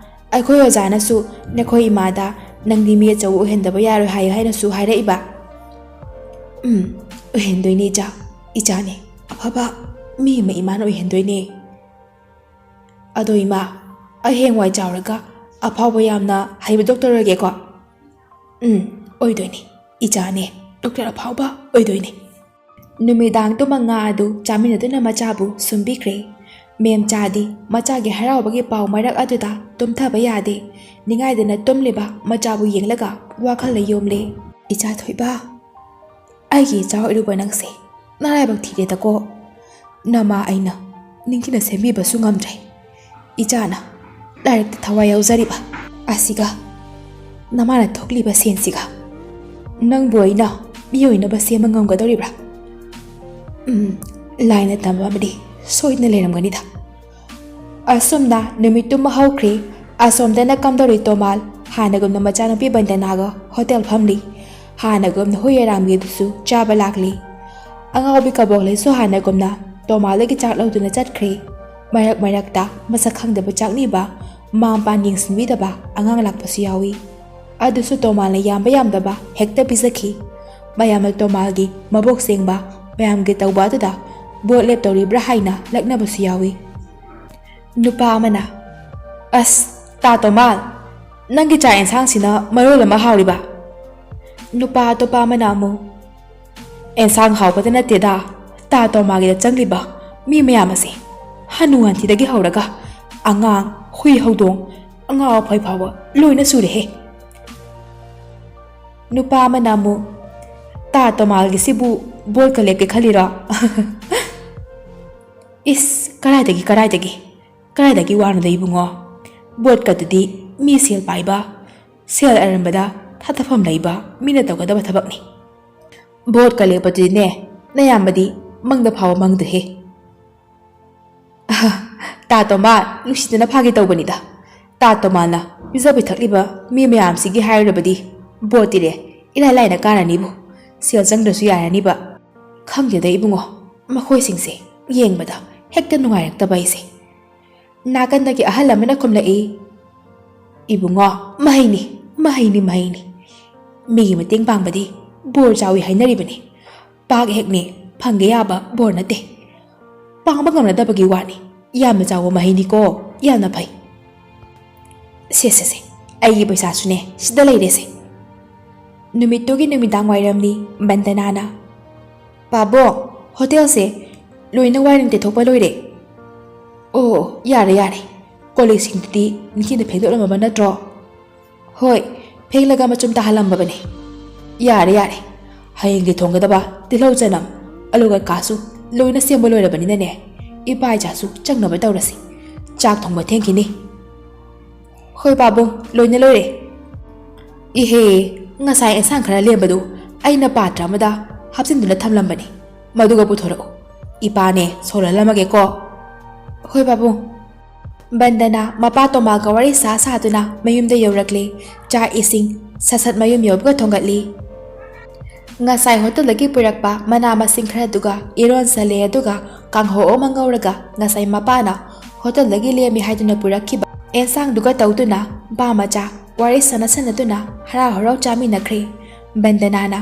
ꯑꯩꯈꯣꯏ ꯑꯣꯖꯥꯅꯁꯨ ꯅꯈꯣꯏ ꯏꯃꯥꯗ ꯅꯪꯗꯤ ꯃꯤ ꯑꯆꯧꯕ ꯑꯣꯏꯍꯟꯗꯕ ꯌꯥꯔꯣꯏ ꯍꯥꯏ ꯍꯥꯏꯅꯁꯨ ꯍꯥꯏꯔꯛꯏꯕ꯫ ꯎꯝ, ꯑꯣꯏꯍꯟꯗꯣꯏꯅꯦ ꯏꯆꯥ꯫ ꯏꯆꯥꯅꯦ, ꯑꯐꯕ ꯃꯤ ꯑꯃ ꯏꯃꯥꯅ ꯑꯣꯏꯍꯟꯗꯣꯏꯅꯦ꯫ ꯑꯗꯣ ꯏꯃꯥ, ꯑꯩ ꯍꯌꯦꯡꯋꯥꯏ ꯆꯥꯎꯔꯒ ꯑꯐꯥꯎꯕ ꯌꯥꯝꯅ ꯍꯩꯕ ꯗꯣꯛꯇꯔ ꯑꯣꯏꯒꯦꯀꯣ꯫ ꯎꯝ, ꯑꯣꯏꯗꯣꯏꯅꯦ꯫ ꯏꯆꯥꯅꯦ, ꯗꯣꯛꯇꯔ ꯑꯐꯥꯎꯕ ꯑꯣꯏꯗꯣꯏꯅꯦ꯫ ꯅꯨꯃꯤꯗꯥꯡ ꯇꯨꯝꯃ ꯉꯥ ꯑꯗꯨ ꯆꯥꯃꯤꯟꯅꯗꯨꯅ ꯃꯆꯥꯕꯨ ꯁꯨꯝꯕꯤꯈ꯭ꯔꯦ꯫ ꯃꯦꯝꯆꯥꯗꯤ ꯃꯆꯥꯒꯤ ꯍꯔꯥꯎꯕꯒꯤ ꯄꯥꯎ ꯃꯔꯛ ꯑꯗꯨꯗ ꯇꯨꯝꯊꯕ ꯌꯥꯗꯦ꯫ ꯅꯤꯡꯉꯥꯏꯗꯅ ꯇꯨꯝꯂꯤꯕ ꯃꯆꯥꯕꯨ ꯌꯦꯡꯂꯒ ꯋꯥꯈꯜꯅ ꯌꯣꯝꯂꯦ꯫ "ꯏꯆꯥ ꯊꯣꯏꯕ, ꯑꯩꯒꯤ ꯏꯆꯥ ꯑꯣꯏꯔꯨꯕ ꯅꯪꯁꯦ ꯅꯔꯥꯏꯕꯛ ꯊꯤꯔꯦꯗꯀꯣ꯫ ꯅꯃꯥ ꯑꯩꯅ ꯅꯤꯡꯊꯤꯅ ꯁꯦꯝꯕꯤꯕꯁꯨ ꯉꯝꯗ꯭ꯔꯦ꯫ ꯏꯆꯥꯅ ꯂꯥꯏꯔꯤꯛꯇ ꯊꯋꯥꯏ ꯌꯥꯎꯖꯔꯤꯕ ꯑꯁꯤꯒ ꯅꯃꯥꯅ ꯊꯣꯛꯂꯤꯕ ꯁꯦꯟꯁꯤꯒ ꯅꯪꯕꯨ ꯑꯩꯅ ꯃꯤ ꯑꯣꯏꯅꯕ ꯁꯦꯝꯕ ꯉꯝꯒꯗꯧꯔꯤꯕ꯭ꯔꯥ? ꯎꯝ, ꯂꯥꯏꯅ ꯇꯝꯕ ꯑꯃꯗꯤ ꯁꯣꯏꯗꯅ ꯂꯩꯔꯝꯒꯅꯤꯗ꯫" ꯑꯁꯨꯝꯅ ꯅꯨꯃꯤꯠꯇꯨꯃ ꯍꯧꯈ꯭ꯔꯦ꯫ ꯑꯁꯣꯝꯗꯅ ꯀꯝꯗꯧꯔꯤ ꯇꯣꯃꯥꯜ? ꯍꯥꯟꯅꯒꯨꯝꯅ ꯃꯆꯥꯅꯨꯄꯤ ꯕꯟꯗꯅꯥꯒ ꯍꯣꯇꯦꯜ ꯐꯝꯂꯤ꯫ ꯍꯥꯟꯅꯒꯨꯝꯅ ꯍꯨꯏ ꯑꯔꯥꯝꯕꯤꯗꯨꯁꯨ ꯆꯥꯕ ꯂꯥꯛꯂꯤ꯫ ꯑꯉꯥꯎꯕꯤ ꯀꯕꯣꯛꯂꯩꯁꯨ ꯍꯥꯟꯅꯒꯨꯝꯅ ꯇꯣꯃꯥꯜꯗꯒꯤ ꯆꯥꯛ ꯂꯧꯗꯨꯅ ꯆꯠꯈ꯭ꯔꯦ꯫ ꯃꯔꯛ ꯃꯔꯛꯇ ꯃꯁꯛ ꯈꯪꯗꯕ ꯆꯥꯛꯅꯤꯕ, ꯃꯃꯥ ꯃꯄꯥ ꯌꯦꯡꯁꯤꯟꯕꯤꯗꯕ ꯑꯉꯥꯡ ꯂꯥꯛꯄꯁꯨ ꯌꯥꯎꯏ꯫ ꯑꯗꯨꯁꯨ ꯇꯣꯃꯥꯜꯅ ꯌꯥꯝꯕ ꯌꯥꯝꯗꯕ ꯍꯦꯛꯇ ꯄꯤꯖꯈꯤ꯫ ꯃꯌꯥꯝꯅ ꯇꯣꯃꯥꯜꯒꯤ ꯃꯕꯣꯛ ꯁꯦꯡꯕ, ꯃꯌꯥꯝꯒꯤ ꯇꯧꯕ ꯑꯗꯨꯗ ꯚꯣꯠ ꯂꯦꯞꯇꯧꯔꯤꯕ꯭ꯔꯥ ꯍꯥꯏꯅ ꯂꯛꯅꯕꯁꯨ ꯌꯥꯎꯏ꯫ ꯅꯨꯄꯥ ꯑꯃꯅ, "ꯑꯁ, ꯇꯥ ꯇꯣꯃꯥꯜ, ꯅꯪꯒꯤ ꯆꯥꯛ ꯑꯦꯟꯁꯥꯡꯁꯤꯅ ꯃꯔꯣꯜ ꯑꯃ ꯍꯥꯎꯔꯤꯕ!" ꯅꯨꯄꯥ ꯑꯇꯣꯞꯄ ꯑꯃꯅ ꯑꯃꯨꯛ, "ꯑꯦꯟꯁꯥꯡ ꯍꯥꯎꯕꯗ ꯅꯠꯇꯦꯗ, ꯇꯥ ꯇꯣꯃꯥꯜꯒꯤꯗ ꯆꯪꯂꯤꯕ ꯃꯤ ꯃꯌꯥꯝ ꯑꯁꯦ, ꯍꯅꯨ ꯍꯟꯊꯤꯗꯒꯤ ꯍꯧꯔꯒ ꯑꯉꯥꯡ, ꯍꯨꯏ ꯍꯧꯗꯣꯡ, ꯑꯉꯥꯎ ꯑꯐꯩ ꯐꯥꯎꯕ ꯂꯣꯏꯅ ꯁꯨꯔꯦꯍꯦ!" ꯅꯨꯄꯥ ꯑꯃꯅ ꯑꯃꯨꯛ, "ꯇꯥ ꯇꯣꯃꯥꯜꯒꯤꯁꯤꯕꯨ ꯚꯣꯠꯀ ꯂꯦꯞꯀꯦ ꯈꯜꯂꯤꯔꯣ?" ꯏꯁ, ꯀꯔꯥꯏꯗꯒꯤ, ꯀꯔꯥꯏꯗꯒꯤ, ꯀꯔꯥꯏꯗꯒꯤ ꯋꯥꯅꯣꯗ ꯏꯕꯨꯡꯉꯣ? ꯕꯣꯠꯀꯗꯨꯗꯤ ꯃꯤ ꯁꯦꯜ ꯄꯥꯏꯕ, ꯁꯦꯜ ꯑꯔꯟꯕꯗ ꯊꯥꯗꯐꯝ ꯂꯩꯕ ꯃꯤꯅ ꯇꯧꯒꯗꯕ ꯊꯕꯛꯅꯤ꯫ ꯕꯣꯠꯀ ꯂꯦꯞꯄꯗꯨꯗꯤꯅꯦ, ꯅꯌꯥꯝꯕꯗꯤ ꯃꯪꯗ ꯐꯥꯎꯕ ꯃꯪꯗꯦꯍꯦ꯫ ꯑꯍ, ꯇꯥ ꯇꯣꯃꯥ, ꯅꯨꯡꯁꯤꯗꯅ ꯐꯥꯒꯤ ꯇꯧꯕꯅꯤꯗ꯫ ꯇꯥ ꯇꯣꯃꯥꯅ ꯄꯤꯖ ꯄꯤꯊꯛꯂꯤꯕ ꯃꯤ ꯃꯌꯥꯝꯁꯤꯒꯤ ꯍꯥꯏꯔꯨꯔꯕꯗꯤ ꯕꯣꯠꯇꯤꯔꯦ ꯏꯂꯥꯏ ꯂꯥꯏꯅ ꯀꯥꯔꯅꯤꯕꯨ, ꯁꯦꯜ ꯆꯪꯗ꯭ꯔꯁꯨ ꯌꯥꯔꯅꯤꯕ꯫ ꯈꯪꯗꯦꯗ ꯏꯕꯨꯡꯉꯣ, ꯃꯈꯣꯏꯁꯤꯡꯁꯦ ꯌꯦꯡꯕꯗ ꯍꯦꯛꯇ ꯅꯨꯡꯉꯥꯏꯔꯛꯇꯕ ꯑꯩꯁꯦ꯫ ꯅꯥꯀꯟꯗꯒꯤ ꯑꯍꯜ ꯑꯃꯅ ꯈꯨꯝꯂꯛꯏ, "ꯏꯕꯨꯡꯉꯣ, ꯃꯍꯩꯅꯤ, ꯃꯍꯩꯅꯤ, ꯃꯍꯩꯅꯤ꯫ ꯃꯤꯒꯤ ꯃꯇꯦꯡ ꯄꯥꯡꯕꯗꯤ ꯕꯣꯔ ꯆꯥꯎꯏ ꯍꯥꯏꯅꯔꯤꯕꯅꯤ꯫ ꯄꯥꯛ ꯍꯦꯛꯅꯦ ꯐꯪꯒꯦ ꯌꯥꯕ ꯕꯣꯔ ꯅꯠꯇꯦ꯫ ꯄꯥꯡꯕ ꯉꯝꯅꯗꯕꯒꯤ ꯋꯥꯅꯤ꯫ ꯌꯥꯝꯅ ꯆꯥꯎꯕ ꯃꯍꯩꯅꯤꯀꯣ, ꯌꯥꯝꯅ ꯐꯩ꯫ ꯁꯦ, ꯁꯦ, ꯁꯦ, ꯑꯩꯒꯤ ꯄꯩꯁꯥꯁꯨꯅꯦ ꯁꯤꯗ ꯂꯩꯔꯦꯁꯦ꯫" ꯅꯨꯃꯤꯠꯇꯨꯒꯤ ꯅꯨꯃꯤꯗꯥꯡ ꯋꯥꯏꯔꯝꯅꯤ꯫ ꯕꯟꯗꯅꯥꯅ, "ꯄꯥꯕꯣ, ꯍꯣꯇꯦꯜꯁꯦ ꯂꯣꯏꯅ ꯋꯥꯏꯔꯝ ꯇꯩꯊꯣꯛꯄ ꯂꯣꯏꯔꯦ꯫" "ꯑꯣ, ꯌꯥꯔꯦ, ꯌꯥꯔꯦ꯫ ꯀꯣꯜ ꯂꯤꯛꯁꯤꯡꯗꯨꯗꯤ ꯅꯤꯡꯊꯤꯅ ꯐꯦꯡꯗꯣꯛꯂꯝꯃꯕ ꯅꯠꯇ꯭ꯔꯣ?" "ꯍꯣꯏ, ꯐꯦꯡꯂꯒ ꯃꯆꯨꯝ ꯇꯥꯍꯜꯂꯝꯃꯕꯅꯦ꯫" "ꯌꯥꯔꯦ, ꯌꯥꯔꯦ꯫ ꯍꯌꯦꯡꯒꯤ ꯊꯣꯡꯒꯗꯕ ꯇꯤꯜꯍꯧ ꯆꯅꯝ, ꯑꯂꯨ ꯀꯩꯀꯥꯁꯨ ꯂꯣꯏꯅ ꯁꯦꯝꯕ ꯂꯣꯏꯔꯕꯅꯤꯅꯅꯦ, ꯏꯄꯥ ꯏꯆꯥꯁꯨ ꯆꯪꯅꯕ ꯇꯧꯔꯁꯤ꯫ ꯆꯥꯛ ꯊꯣꯡꯕ ꯊꯦꯡꯈꯤꯅꯤ꯫" "ꯍꯣꯏ ꯄꯥꯕꯨꯡ, ꯂꯣꯏꯅ ꯂꯣꯏꯔꯦ꯫" "ꯏꯍꯦ, ꯉꯁꯥꯏ ꯑꯦꯟꯁꯥꯡ ꯈꯔ ꯂꯦꯝꯕꯗꯨ ꯑꯩꯅ ꯄꯥꯇ꯭ꯔ ꯑꯃꯗ ꯍꯥꯞꯆꯤꯟꯗꯨꯅ ꯊꯝꯂꯝꯕꯅꯤ꯫ ꯃꯗꯨꯒ ꯄꯨꯊꯣꯔꯛꯎ꯫ ꯏꯄꯥꯅꯦ ꯁꯣꯜꯍꯜꯂꯝꯃꯒꯦꯀꯣ꯫" "ꯍꯣꯏ ꯄꯥꯕꯨꯡ꯫" ꯕꯟꯗꯅꯥ ꯃꯄꯥ ꯇꯣꯃꯥꯒ ꯋꯥꯔꯤ ꯁꯥ ꯁꯥꯗꯨꯅ ꯃꯌꯨꯝꯗ ꯌꯧꯔꯛꯂꯦ꯫ ꯆꯥꯛ ꯏꯁꯤꯡ ꯁꯠ ꯁꯠ ꯃꯌꯨꯝ ꯌꯧꯕꯒ ꯊꯣꯡꯒꯠꯂꯤ꯫ ꯉꯁꯥꯏ ꯍꯣꯇꯦꯜꯗꯒꯤ ꯄꯨꯔꯛꯄ ꯃꯅꯥ ꯃꯁꯤꯡ ꯈꯔꯗꯨꯒ ꯏꯔꯣꯟ ꯁꯜꯂꯦ, ꯑꯗꯨꯒ ꯀꯥꯡꯍꯧ ꯑꯃ ꯉꯧꯔꯒ ꯉꯁꯥꯏ ꯃꯄꯥꯅ ꯍꯣꯇꯦꯜꯗꯒꯤ ꯂꯦꯝꯃꯤ ꯍꯥꯏꯗꯨꯅ ꯄꯨꯔꯛꯈꯤꯕ ꯑꯦꯟꯁꯥꯡꯗꯨꯒ ꯇꯧꯗꯨꯅ ꯄꯥ ꯃꯆꯥ ꯋꯥꯔꯤ ꯁꯥꯟꯅ ꯁꯥꯟꯅꯗꯨꯅ ꯍꯔꯥꯎ ꯍꯔꯥꯎ ꯆꯥꯃꯤꯟꯅꯈ꯭ꯔꯦ꯫ ꯕꯟꯗꯅꯥꯅ,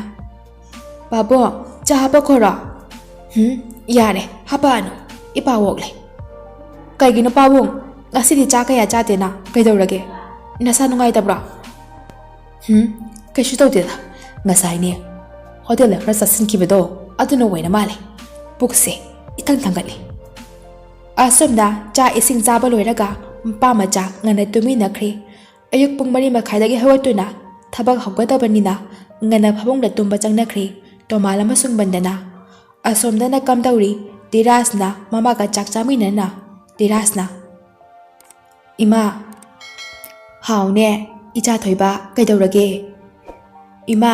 "ꯄꯥꯕꯨꯡ, ꯆꯥ ꯍꯥꯄꯛꯈꯣꯔꯣ?" "ꯍꯨꯝ, ꯌꯥꯔꯦ, ꯍꯥꯄꯛꯑꯅꯨ꯫ ꯏꯄꯥ ꯑꯣꯛꯂꯦ꯫" "ꯀꯩꯒꯤꯅꯣ ꯄꯥꯕꯨꯡ? ꯉꯁꯤꯗꯤ ꯆꯥ ꯀꯌꯥ ꯆꯥꯗꯦꯅ? ꯀꯩꯗꯧꯔꯒꯦ? ꯅꯁꯥ ꯅꯨꯡꯉꯥꯏꯇꯕ꯭ꯔꯣ?" "ꯍꯨꯝ, ꯀꯩꯁꯨ ꯇꯧꯗꯦꯗ꯫ ꯉꯁꯥꯏꯅꯦ ꯍꯣꯇꯦꯜꯗ ꯈꯔ ꯆꯥꯁꯤꯟꯈꯤꯕꯗꯣ, ꯑꯗꯨꯅ ꯑꯣꯏꯅ ꯃꯥꯜꯂꯦ꯫ ꯄꯨꯛꯁꯦ ꯏꯊꯪ ꯊꯪꯒꯠꯂꯦ꯫" ꯑꯁꯨꯝꯅ ꯆꯥꯛ ꯏꯁꯤꯡ ꯆꯥꯕ ꯂꯣꯏꯔꯒ ꯃꯄꯥ ꯃꯆꯥ ꯉꯟꯅ ꯇꯨꯃꯤꯟꯅꯈ꯭ꯔꯦ꯫ ꯑꯌꯨꯛ ꯄꯨꯡ ꯃꯔꯤ ꯃꯈꯥꯏꯗꯒꯤ ꯍꯧꯒꯠꯇꯨꯅ ꯊꯕꯛ ꯍꯧꯒꯗꯕꯅꯤꯅ ꯉꯟꯅ ꯐꯃꯨꯡꯗ ꯇꯨꯝꯕ ꯆꯪꯅꯈ꯭ꯔꯦ ꯇꯣꯃꯥꯜ ꯑꯃꯁꯨꯡ ꯕꯟꯗꯅꯥ꯫ ꯑꯁꯣꯝꯗꯅ ꯀꯝꯗꯧꯔꯤ? ꯙꯤꯔꯥꯖꯅ ꯃꯃꯥꯒ ꯆꯥꯛ ꯆꯥꯃꯤꯟꯅꯅ ꯙꯤꯔꯥꯖꯅ, "ꯏꯃꯥ, ꯍꯥꯎꯅꯦ, ꯏꯆꯥ ꯊꯣꯏꯕ, ꯀꯩꯗꯧꯔꯒꯦ? ꯏꯃꯥ,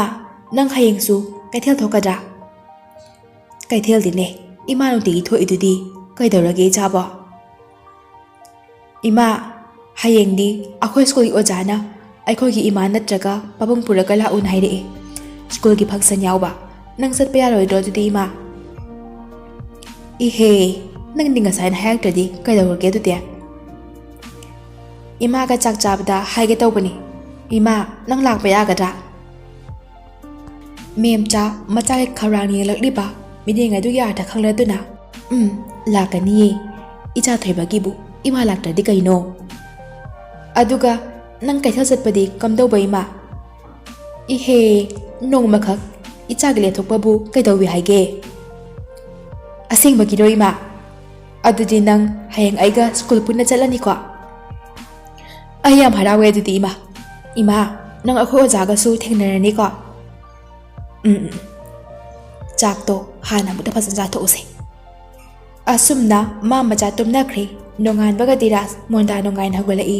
ꯅꯪ ꯍꯌꯦꯡꯁꯨ ꯀꯩꯊꯦꯜ ꯊꯣꯛꯀꯗ꯭ꯔꯥ?" "ꯀꯩꯊꯦꯜꯗꯤꯅꯦ, ꯏꯃꯥ ꯅꯨꯡꯇꯤꯒꯤ ꯊꯣꯛꯏꯗꯨꯗꯤ, ꯀꯩꯗꯧꯔꯒꯦ ꯏꯆꯥꯕꯣ?" "ꯏꯃꯥ, ꯍꯌꯦꯡꯗꯤ ꯑꯩꯈꯣꯏ ꯁ꯭ꯀꯨꯜꯒꯤ ꯑꯣꯖꯥꯅ ꯑꯩꯈꯣꯏꯒꯤ ꯏꯃꯥ ꯅꯠꯇ꯭ꯔꯒ ꯄꯥꯕꯨꯡ ꯄꯨꯔꯒ ꯂꯥꯛꯎꯅ ꯍꯥꯏꯔꯛꯑꯦ, ꯁ꯭ꯀꯨꯜꯒꯤ ꯐꯪꯁꯟ ꯌꯥꯎꯕ꯫ ꯅꯪ ꯆꯠꯄ ꯌꯥꯔꯣꯏꯗ꯭ꯔꯣ ꯑꯗꯨꯗꯤ ꯏꯃꯥ?" "ꯏꯍꯦ, ꯅꯪꯗꯤ ꯉꯁꯥꯏꯅ ꯍꯥꯏꯔꯛꯇ꯭ꯔꯗꯤ ꯀꯩꯗꯧꯔꯒꯦ ꯑꯗꯨꯗꯤ?" "ꯏꯃꯥꯒ ꯆꯥꯛ ꯆꯥꯕꯗ ꯍꯥꯏꯒꯦ ꯇꯧꯕꯅꯤ꯫ ꯏꯃꯥ, ꯅꯪ ꯂꯥꯛꯄ ꯌꯥꯒꯗ꯭ꯔꯥ?" ꯃꯦꯝꯆꯥ ꯃꯆꯥꯒꯤ ꯈꯧꯔꯥꯡꯅ ꯌꯦꯡꯂꯛꯂꯤꯕ ꯃꯤꯠꯌꯦꯡ ꯑꯗꯨꯒꯤ ꯑꯥꯔꯊ ꯈꯪꯂꯗꯨꯅ, "ꯎꯝ, ꯂꯥꯛꯀꯅꯤꯌꯦ꯫ ꯏꯆꯥ ꯊꯣꯏꯕꯒꯤꯕꯨ ꯏꯃꯥ ꯂꯥꯛꯇ꯭ꯔꯗꯤ ꯀꯩꯅꯣ? ꯑꯗꯨꯒ ꯅꯪ ꯀꯩꯊꯦꯜ ꯆꯠꯄꯗꯤ ꯀꯝꯗꯧꯕ ꯏꯃꯥ?" "ꯏꯍꯦ, ꯅꯣꯡꯃꯈꯛ ꯏꯆꯥꯒꯤ ꯂꯦꯞꯊꯣꯛꯄꯕꯨ ꯀꯩꯗꯧꯏ ꯍꯥꯏꯒꯦ?" "ꯑꯁꯦꯡꯕꯒꯤꯔꯣ ꯏꯃꯥ? ꯑꯗꯨꯗꯤ ꯅꯪ ꯍꯌꯦꯡ ꯑꯩꯒ ꯁ꯭ꯀꯨꯜ ꯄꯨꯟꯅ ꯆꯠꯂꯅꯤꯀꯣ? ꯑꯩ ꯌꯥꯝ ꯍꯔꯥꯎꯋꯦ ꯑꯗꯨꯗꯤ ꯏꯃꯥ꯫ ꯏꯃꯥ, ꯅꯪ ꯑꯩꯈꯣꯏ ꯑꯣꯖꯥꯒꯁꯨ ꯊꯦꯡꯅꯔꯅꯤꯀꯣ?" "ꯎꯝ, ꯎꯝ, ꯎꯝ꯫ ꯆꯥꯛꯇꯣ ꯍꯥꯟꯅ ꯑꯃꯨꯛꯇ ꯐꯖꯅ ꯆꯥꯊꯣꯛꯎꯁꯦ꯫" ꯑꯁꯨꯝꯅ ꯃꯥ ꯃꯆꯥ ꯇꯨꯝꯅꯈ꯭ꯔꯦ꯫ ꯅꯣꯡꯉꯥꯟꯕꯒ ꯙꯤꯔꯥꯖ ꯃꯣꯟꯗꯥ ꯅꯨꯡꯉꯥꯏꯅ ꯍꯧꯒꯠꯂꯛꯏ꯫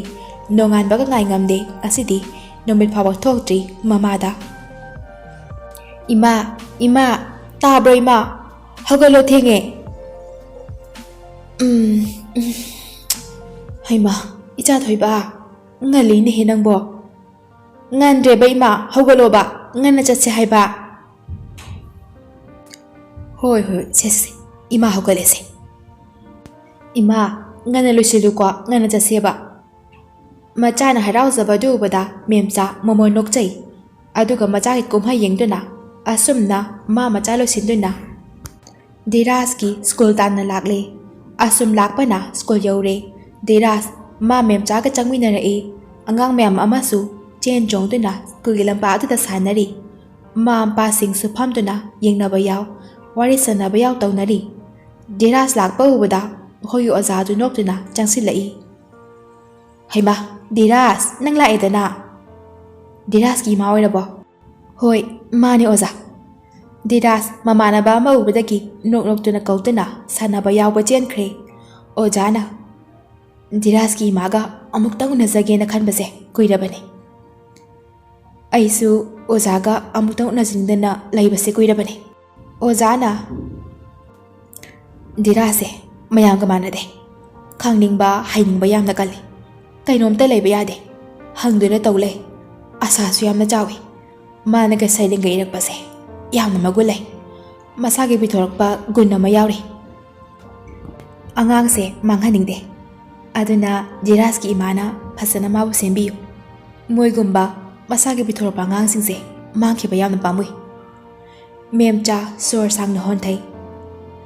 ꯅꯣꯡꯉꯥꯟꯕꯒ ꯉꯥꯏ ꯉꯝꯗꯦ꯫ ꯉꯁꯤꯗꯤ ꯅꯨꯃꯤꯠ ꯐꯥꯎꯕ ꯊꯣꯛꯇ꯭ꯔꯤ ꯃꯃꯥꯗ꯫ "ꯏꯃꯥ, ꯏꯃꯥ, ꯇꯥꯕ꯭ꯔꯣ ꯏꯃꯥ? ꯍꯧꯒꯠꯂꯣ, ꯊꯦꯡꯉꯦ꯫" "ꯎꯝ, ꯎꯝ꯫ ꯍꯩꯃꯥ, ꯏꯆꯥ ꯊꯣꯏꯕ, ꯉꯜꯂꯤꯅꯦꯍꯦ ꯅꯪꯕꯣ꯫" "ꯉꯟꯗ꯭ꯔꯦꯕ ꯏꯃꯥ, ꯍꯧꯒꯠꯂꯣꯕ, ꯉꯟꯅ ꯆꯠꯁꯦ ꯍꯥꯏꯕ꯫" "ꯍꯣꯏ, ꯍꯣꯏ, ꯁꯦ, ꯁꯦ, ꯏꯃꯥ ꯍꯧꯒꯠꯂꯦꯁꯦ꯫" "ꯏꯃꯥ, ꯉꯟꯅ ꯂꯣꯏꯁꯤꯜꯂꯨꯀꯣ, ꯉꯟꯅ ꯆꯠꯁꯦꯕ꯫" ꯃꯆꯥꯅ ꯍꯔꯥꯎꯖꯕꯗꯨ ꯎꯕꯗ ꯃꯦꯝꯆꯥ ꯃꯃꯣꯟ ꯅꯣꯛꯆꯩ꯫ ꯑꯗꯨꯒ ꯃꯆꯥꯒꯤ ꯀꯨꯝꯍꯩ ꯌꯦꯡꯗꯨꯅ ꯑꯁꯨꯝꯅ ꯃꯥ ꯃꯆꯥ ꯂꯣꯏꯁꯤꯟꯗꯨꯅ ꯙꯤꯔꯥꯖꯀꯤ ꯁ꯭ꯀꯨꯜ ꯇꯥꯟꯅ ꯂꯥꯛꯂꯦ꯫ ꯑꯁꯨꯝ ꯂꯥꯛꯄꯅ ꯁ꯭ꯀꯨꯜ ꯌꯧꯔꯦ꯫ ꯙꯤꯔꯥꯖ ꯃꯥ ꯃꯦꯝꯆꯥꯒ ꯆꯪꯃꯤꯟꯅꯔꯛꯏ꯫ ꯑꯉꯥꯡ ꯃꯌꯥꯝ ꯑꯃꯁꯨ ꯆꯦꯟ ꯆꯣꯡꯗꯨꯅ ꯁ꯭ꯀꯨꯜꯒꯤ ꯂꯝꯄꯥꯛ ꯑꯗꯨꯗ ꯁꯥꯟꯅꯔꯤ꯫ ꯃꯃꯥ ꯃꯄꯥꯁꯤꯡꯁꯨ ꯐꯝꯗꯨꯅ ꯌꯦꯡꯅꯕ ꯌꯥꯎ, ꯋꯥꯔꯤ ꯁꯥꯟꯅꯕ ꯌꯥꯎ ꯇꯧꯅꯔꯤ꯫ ꯙꯤꯔꯥꯖ ꯂꯥꯛꯄ ꯎꯕꯗ ꯃꯈꯣꯏꯒꯤ ꯑꯣꯖꯥꯗꯨ ꯅꯣꯛꯇꯨꯅ ꯆꯪꯁꯤꯜꯂꯛꯏ꯫ "ꯍꯩꯃꯥ, ꯙꯤꯔꯥꯖ, ꯅꯪ ꯂꯥꯛꯑꯦꯗꯅ?" "ꯙꯤꯔꯥꯖꯀꯤ ꯏꯃꯥ ꯑꯣꯏꯔꯕꯣ?" "ꯍꯣꯏ, ꯃꯥꯅꯦ ꯑꯣꯖꯥ꯫" ꯙꯤꯔꯥꯖ ꯃꯃꯥꯟꯅꯕ ꯑꯃ ꯎꯕꯗꯒꯤ ꯅꯣꯛ ꯅꯣꯛꯇꯨꯅ ꯀꯧꯗꯨꯅ ꯁꯥꯟꯅꯕ ꯌꯥꯎꯕ ꯆꯦꯟꯈ꯭ꯔꯦ꯫ ꯑꯣꯖꯥꯅ, "ꯙꯤꯔꯥꯖꯀꯤ ꯏꯃꯥꯒ ꯑꯃꯨꯛꯇꯪ ꯎꯅꯖꯒꯦꯅ ꯈꯟꯕꯁꯦ ꯀꯨꯏꯔꯕꯅꯤ꯫ ꯑꯩꯁꯨ ꯑꯣꯖꯥꯒ ꯑꯃꯨꯛꯇꯪ ꯎꯅꯖꯅꯤꯡꯗꯅ ꯂꯩꯕꯁꯦ ꯀꯨꯏꯔꯕꯅꯤ꯫" ꯑꯣꯖꯥꯅ, "ꯙꯤꯔꯥꯖꯁꯦ ꯃꯌꯥꯝꯒ ꯃꯥꯟꯅꯗꯦ꯫ ꯈꯪꯅꯤꯡꯕ, ꯍꯩꯅꯤꯡꯕ ꯌꯥꯝꯅ ꯀꯜꯂꯤ꯫ ꯀꯩꯅꯣꯝꯇ ꯂꯩꯕ ꯌꯥꯗꯦ꯫ ꯍꯪꯗꯨꯅ ꯇꯧ ꯂꯩ꯫ ꯑꯁꯥꯁꯨ ꯌꯥꯝꯅ ꯆꯥꯎꯏ꯫ ꯃꯥꯅꯒ ꯁꯩꯔꯦꯡꯒ ꯏꯔꯛꯄꯁꯦ ꯌꯥꯝꯅ ꯃꯒꯨꯟ ꯂꯩ꯫ ꯃꯁꯥꯒꯤ ꯄꯤꯊꯣꯔꯛꯄ ꯒꯨꯟ ꯑꯃ ꯌꯥꯎꯔꯤ꯫ ꯑꯉꯥꯡꯁꯦ ꯃꯥꯡꯍꯟꯅꯤꯡꯗꯦ꯫ ꯑꯗꯨꯅ ꯙꯤꯔꯥꯖꯀꯤ ꯏꯃꯥꯅ ꯐꯖꯅ ꯃꯥꯕꯨ ꯁꯦꯝꯕꯤꯌꯨ꯫ ꯃꯣꯏꯒꯨꯝꯕ ꯃꯁꯥꯒꯤ ꯄꯤꯊꯣꯔꯛꯄ ꯑꯉꯥꯡꯁꯤꯡꯁꯦ ꯃꯥꯡꯈꯤꯕ ꯌꯥꯝꯅ ꯄꯥꯝꯃꯨꯏ꯫" ꯃꯦꯝꯆꯥ ꯁꯣꯔ ꯁꯥꯡꯅ ꯍꯣꯟꯊꯩ꯫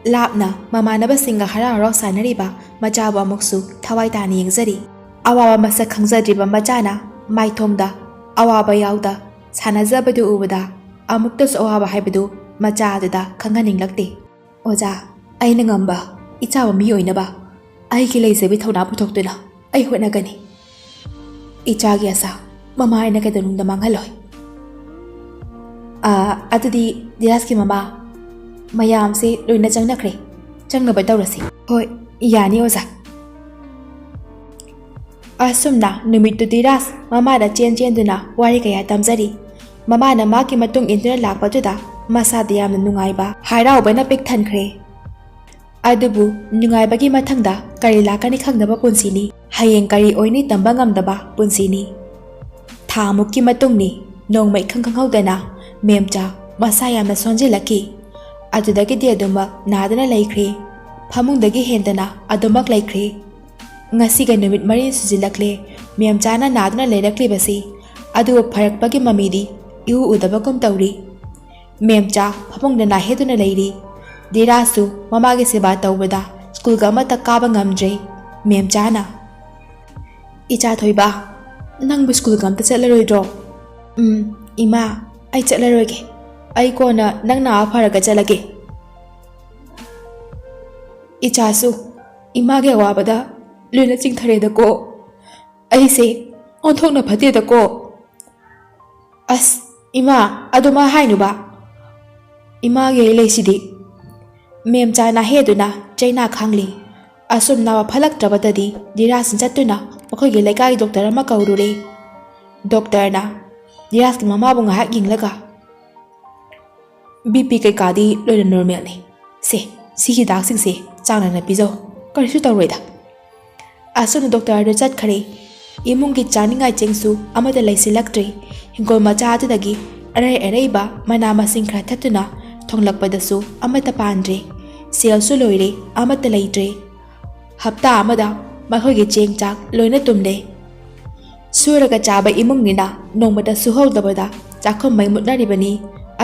ꯂꯥꯞꯅ ꯃꯃꯥꯟꯅꯕꯁꯤꯡꯒ ꯍꯔꯥꯎ ꯍꯔꯥꯎ ꯁꯥꯟꯅꯔꯤꯕ ꯃꯆꯥꯕꯨ ꯑꯃꯨꯛꯁꯨ ꯊꯋꯥꯏ ꯇꯥꯅ ꯌꯦꯡꯖꯔꯤ꯫ ꯑꯋꯥꯕ ꯃꯁꯛ ꯈꯪꯖꯗ꯭ꯔꯤꯕ ꯃꯆꯥꯅ ꯃꯥꯏꯊꯣꯡꯗ ꯑꯋꯥꯕ ꯌꯥꯎꯗ ꯁꯥꯟꯅꯖꯕꯗꯨ ꯎꯕꯗ ꯑꯃꯨꯛꯇꯁꯨ ꯑꯋꯥꯕ ꯍꯥꯏꯕꯗꯨ ꯃꯆꯥ ꯑꯗꯨꯗ ꯈꯪꯍꯟꯅꯤꯡꯂꯛꯇꯦ꯫ "ꯑꯣꯖꯥ, ꯑꯩꯅ ꯉꯝꯕ ꯏꯆꯥꯕꯨ ꯃꯤ ꯑꯣꯏꯅꯕ ꯑꯩꯒꯤ ꯂꯩꯖꯕꯤ ꯊꯧꯅꯥ ꯄꯨꯊꯣꯛꯇꯨꯅ ꯑꯩ ꯍꯣꯠꯅꯒꯅꯤ꯫ ꯏꯆꯥꯒꯤ ꯑꯁꯥ ꯃꯃꯥ ꯑꯩꯅ ꯀꯩꯗꯧꯅꯨꯡꯗ ꯃꯥꯡꯍꯜꯂꯣꯏ꯫" "ꯑꯥ, ꯑꯗꯨꯗꯤ ꯙꯤꯔꯥꯖꯀꯤ ꯃꯃꯥ, ꯃꯌꯥꯝꯁꯦ ꯂꯣꯏꯅ ꯆꯪꯅꯈ꯭ꯔꯦ꯫ ꯆꯪꯅꯕ ꯇꯧꯔꯁꯤ꯫" "ꯍꯣꯏ, ꯌꯥꯅꯤ ꯑꯣꯖꯥ꯫" ꯑꯁꯨꯝꯅ ꯅꯨꯃꯤꯠꯇꯨ ꯙꯤꯔꯥꯖ ꯃꯃꯥꯗ ꯆꯦꯟ ꯆꯦꯟꯗꯨꯅ ꯋꯥꯔꯤ ꯀꯌꯥ ꯇꯝꯖꯔꯤ꯫ ꯃꯃꯥꯅ ꯃꯥꯒꯤ ꯃꯇꯨꯡ ꯏꯟꯗꯨꯅ ꯂꯥꯛꯄꯗꯨꯗ ꯃꯁꯥꯗ ꯌꯥꯝꯅ ꯅꯨꯡꯉꯥꯏꯕ, ꯍꯔꯥꯎꯕꯅ ꯄꯤꯛ ꯊꯟꯈ꯭ꯔꯦ꯫ ꯑꯗꯨꯕꯨ ꯅꯨꯡꯉꯥꯏꯕꯒꯤ ꯃꯊꯪꯗ ꯀꯔꯤ ꯂꯥꯛꯀꯅꯤ ꯈꯪꯗꯕ ꯄꯨꯟꯁꯤꯅꯤ꯫ ꯍꯌꯦꯡ ꯀꯔꯤ ꯑꯣꯏꯅꯤ ꯇꯝꯕ ꯉꯝꯗꯕ ꯄꯨꯟꯁꯤꯅꯤ꯫ ꯊꯥ ꯃꯨꯛꯀꯤ ꯃꯇꯨꯡꯅꯤ꯫ ꯅꯣꯡꯃ ꯏꯈꯪ ꯈꯪꯍꯧꯗꯅ ꯃꯦꯝꯆꯥ ꯃꯁꯥ ꯌꯥꯝꯅ ꯁꯣꯟꯖꯤꯜꯂꯛꯈꯤ꯫ ꯑꯗꯨꯗꯒꯤꯗꯤ ꯑꯗꯨꯃꯛ ꯅꯥꯗꯨꯅ ꯂꯩꯈ꯭ꯔꯦ꯫ ꯐꯃꯨꯡꯗꯒꯤ ꯍꯦꯟꯗꯅ ꯑꯗꯨꯃꯛ ꯂꯩꯈ꯭ꯔꯦ꯫ ꯉꯁꯤꯒ ꯅꯨꯃꯤꯠ ꯃꯔꯤ ꯁꯨꯖꯤꯜꯂꯛꯂꯦ ꯃꯦꯝꯆꯥꯅ ꯅꯥꯗꯨꯅ ꯂꯩꯔꯛꯂꯤꯕꯁꯤ꯫ ꯑꯗꯨꯕꯨ ꯐꯔꯛꯄꯒꯤ ꯃꯃꯤꯗꯤ ꯏꯎ ꯎꯗꯕꯒꯨꯝ ꯇꯧꯔꯤ꯫ ꯃꯦꯝꯆꯥ ꯐꯃꯨꯡꯗ ꯅꯥꯍꯦꯗꯨꯅ ꯂꯩꯔꯤ꯫ ꯙꯤꯔꯥꯖꯁꯨ ꯃꯃꯥꯒꯤ ꯁꯦꯕꯥ ꯇꯧꯕꯗ ꯁ꯭ꯀꯨꯜꯒ ꯑꯃꯠꯇ ꯀꯥꯕ ꯉꯝꯗ꯭ꯔꯦ꯫ ꯃꯦꯝꯆꯥꯅ, "ꯏꯆꯥ ꯊꯣꯏꯕ, ꯅꯪꯕꯨ ꯁ꯭ꯀꯨꯜꯒ ꯑꯝꯇ ꯆꯠꯂꯔꯣꯏꯗ꯭ꯔꯣ?" "ꯎꯝ, ꯏꯃꯥ, ꯑꯩ ꯆꯠꯂꯔꯣꯏꯒꯦ꯫ ꯑꯩ ꯀꯣꯟꯅ ꯅꯪ ꯅꯥꯕ ꯐꯔꯒ ꯆꯠꯂꯒꯦ꯫" "ꯏꯆꯥꯁꯨ ꯏꯃꯥꯒꯤ ꯑꯋꯥꯕꯗ ꯂꯣꯏꯅ ꯆꯤꯡꯊꯔꯦꯗꯀꯣ꯫ ꯑꯩꯁꯦ ꯑꯣꯟꯊꯣꯛꯅ ꯐꯠꯇꯦꯗꯀꯣ꯫" "ꯑꯁ, ꯏꯃꯥ, ꯑꯗꯨꯃꯥꯏ ꯍꯥꯏꯅꯨꯕ꯫ "ꯏꯃꯥꯒꯤ ꯑꯩ ꯂꯩꯁꯤꯗꯤ?" ꯃꯦꯝꯆꯥꯅ ꯍꯦꯗꯨꯅ ꯆꯩꯅꯥ ꯈꯥꯡꯂꯤ꯫ ꯑꯁꯨꯝ ꯅꯥꯕ ꯐꯠꯂꯛꯇ꯭ꯔꯕꯗꯗꯤ ꯙꯤꯔꯥꯖꯅ ꯆꯠꯇꯨꯅ ꯃꯈꯣꯏꯒꯤ ꯂꯩꯀꯥꯏꯒꯤ ꯗꯣꯛꯇꯔ ꯑꯃ ꯀꯧꯔꯨꯔꯦ꯫ ꯗꯣꯛꯇꯔꯅ ꯙꯤꯔꯥꯖꯀꯤ ꯃꯃꯥꯕꯨ ꯉꯥꯏꯍꯥꯛ ꯌꯦꯡꯂꯒ, "ꯕꯤ ꯄꯤ ꯀꯩꯀꯥꯗꯤ ꯂꯣꯏꯅ ꯅꯣꯔꯃꯦꯜꯅꯤ꯫ ꯁꯦ, ꯁꯤꯒꯤ ꯍꯤꯗꯥꯛꯁꯤꯡꯁꯦ ꯆꯥꯡ ꯅꯥꯏꯅ ꯄꯤꯖꯧ, ꯀꯔꯤꯁꯨ ꯇꯧꯔꯣꯏꯗ"꯫ ꯑꯁꯨꯝꯅ ꯗꯣꯛꯇꯔ ꯑꯗꯨ ꯆꯠꯈ꯭ꯔꯦ꯫ ꯏꯃꯨꯡꯒꯤ ꯆꯥꯅꯤꯡꯉꯥꯏ ꯆꯦꯡꯁꯨ ꯑꯃꯠꯇ ꯂꯩꯁꯤꯜꯂꯛꯇ꯭ꯔꯦ꯫ ꯍꯤꯡꯒꯣꯜ ꯃꯆꯥ ꯑꯗꯨꯗꯒꯤ ꯑꯔꯩ ꯑꯔꯩꯕ ꯃꯅꯥ ꯃꯁꯤꯡ ꯈꯔ ꯊꯠꯇꯨꯅ ꯊꯣꯡꯂꯛꯄꯗꯁꯨ ꯑꯃꯠꯇ ꯄꯥꯟꯗ꯭ꯔꯦ꯫ ꯁꯦꯜꯁꯨ ꯂꯣꯏꯔꯦ, ꯑꯃꯠꯇ ꯂꯩꯇ꯭ꯔꯦ꯫ ꯍꯞꯇꯥ ꯑꯃꯗ ꯃꯈꯣꯏꯒꯤ ꯆꯦꯡ ꯆꯥꯛ ꯂꯣꯏꯅ ꯇꯨꯝꯂꯦ꯫ ꯁꯨꯔꯒ ꯆꯥꯕ ꯏꯃꯨꯡꯅꯤꯅ ꯅꯣꯡꯃꯇ ꯁꯨꯍꯧꯗꯕꯗ ꯆꯥꯛꯈꯨꯝ ꯃꯩ ꯃꯨꯠꯅꯔꯤꯕꯅꯤ꯫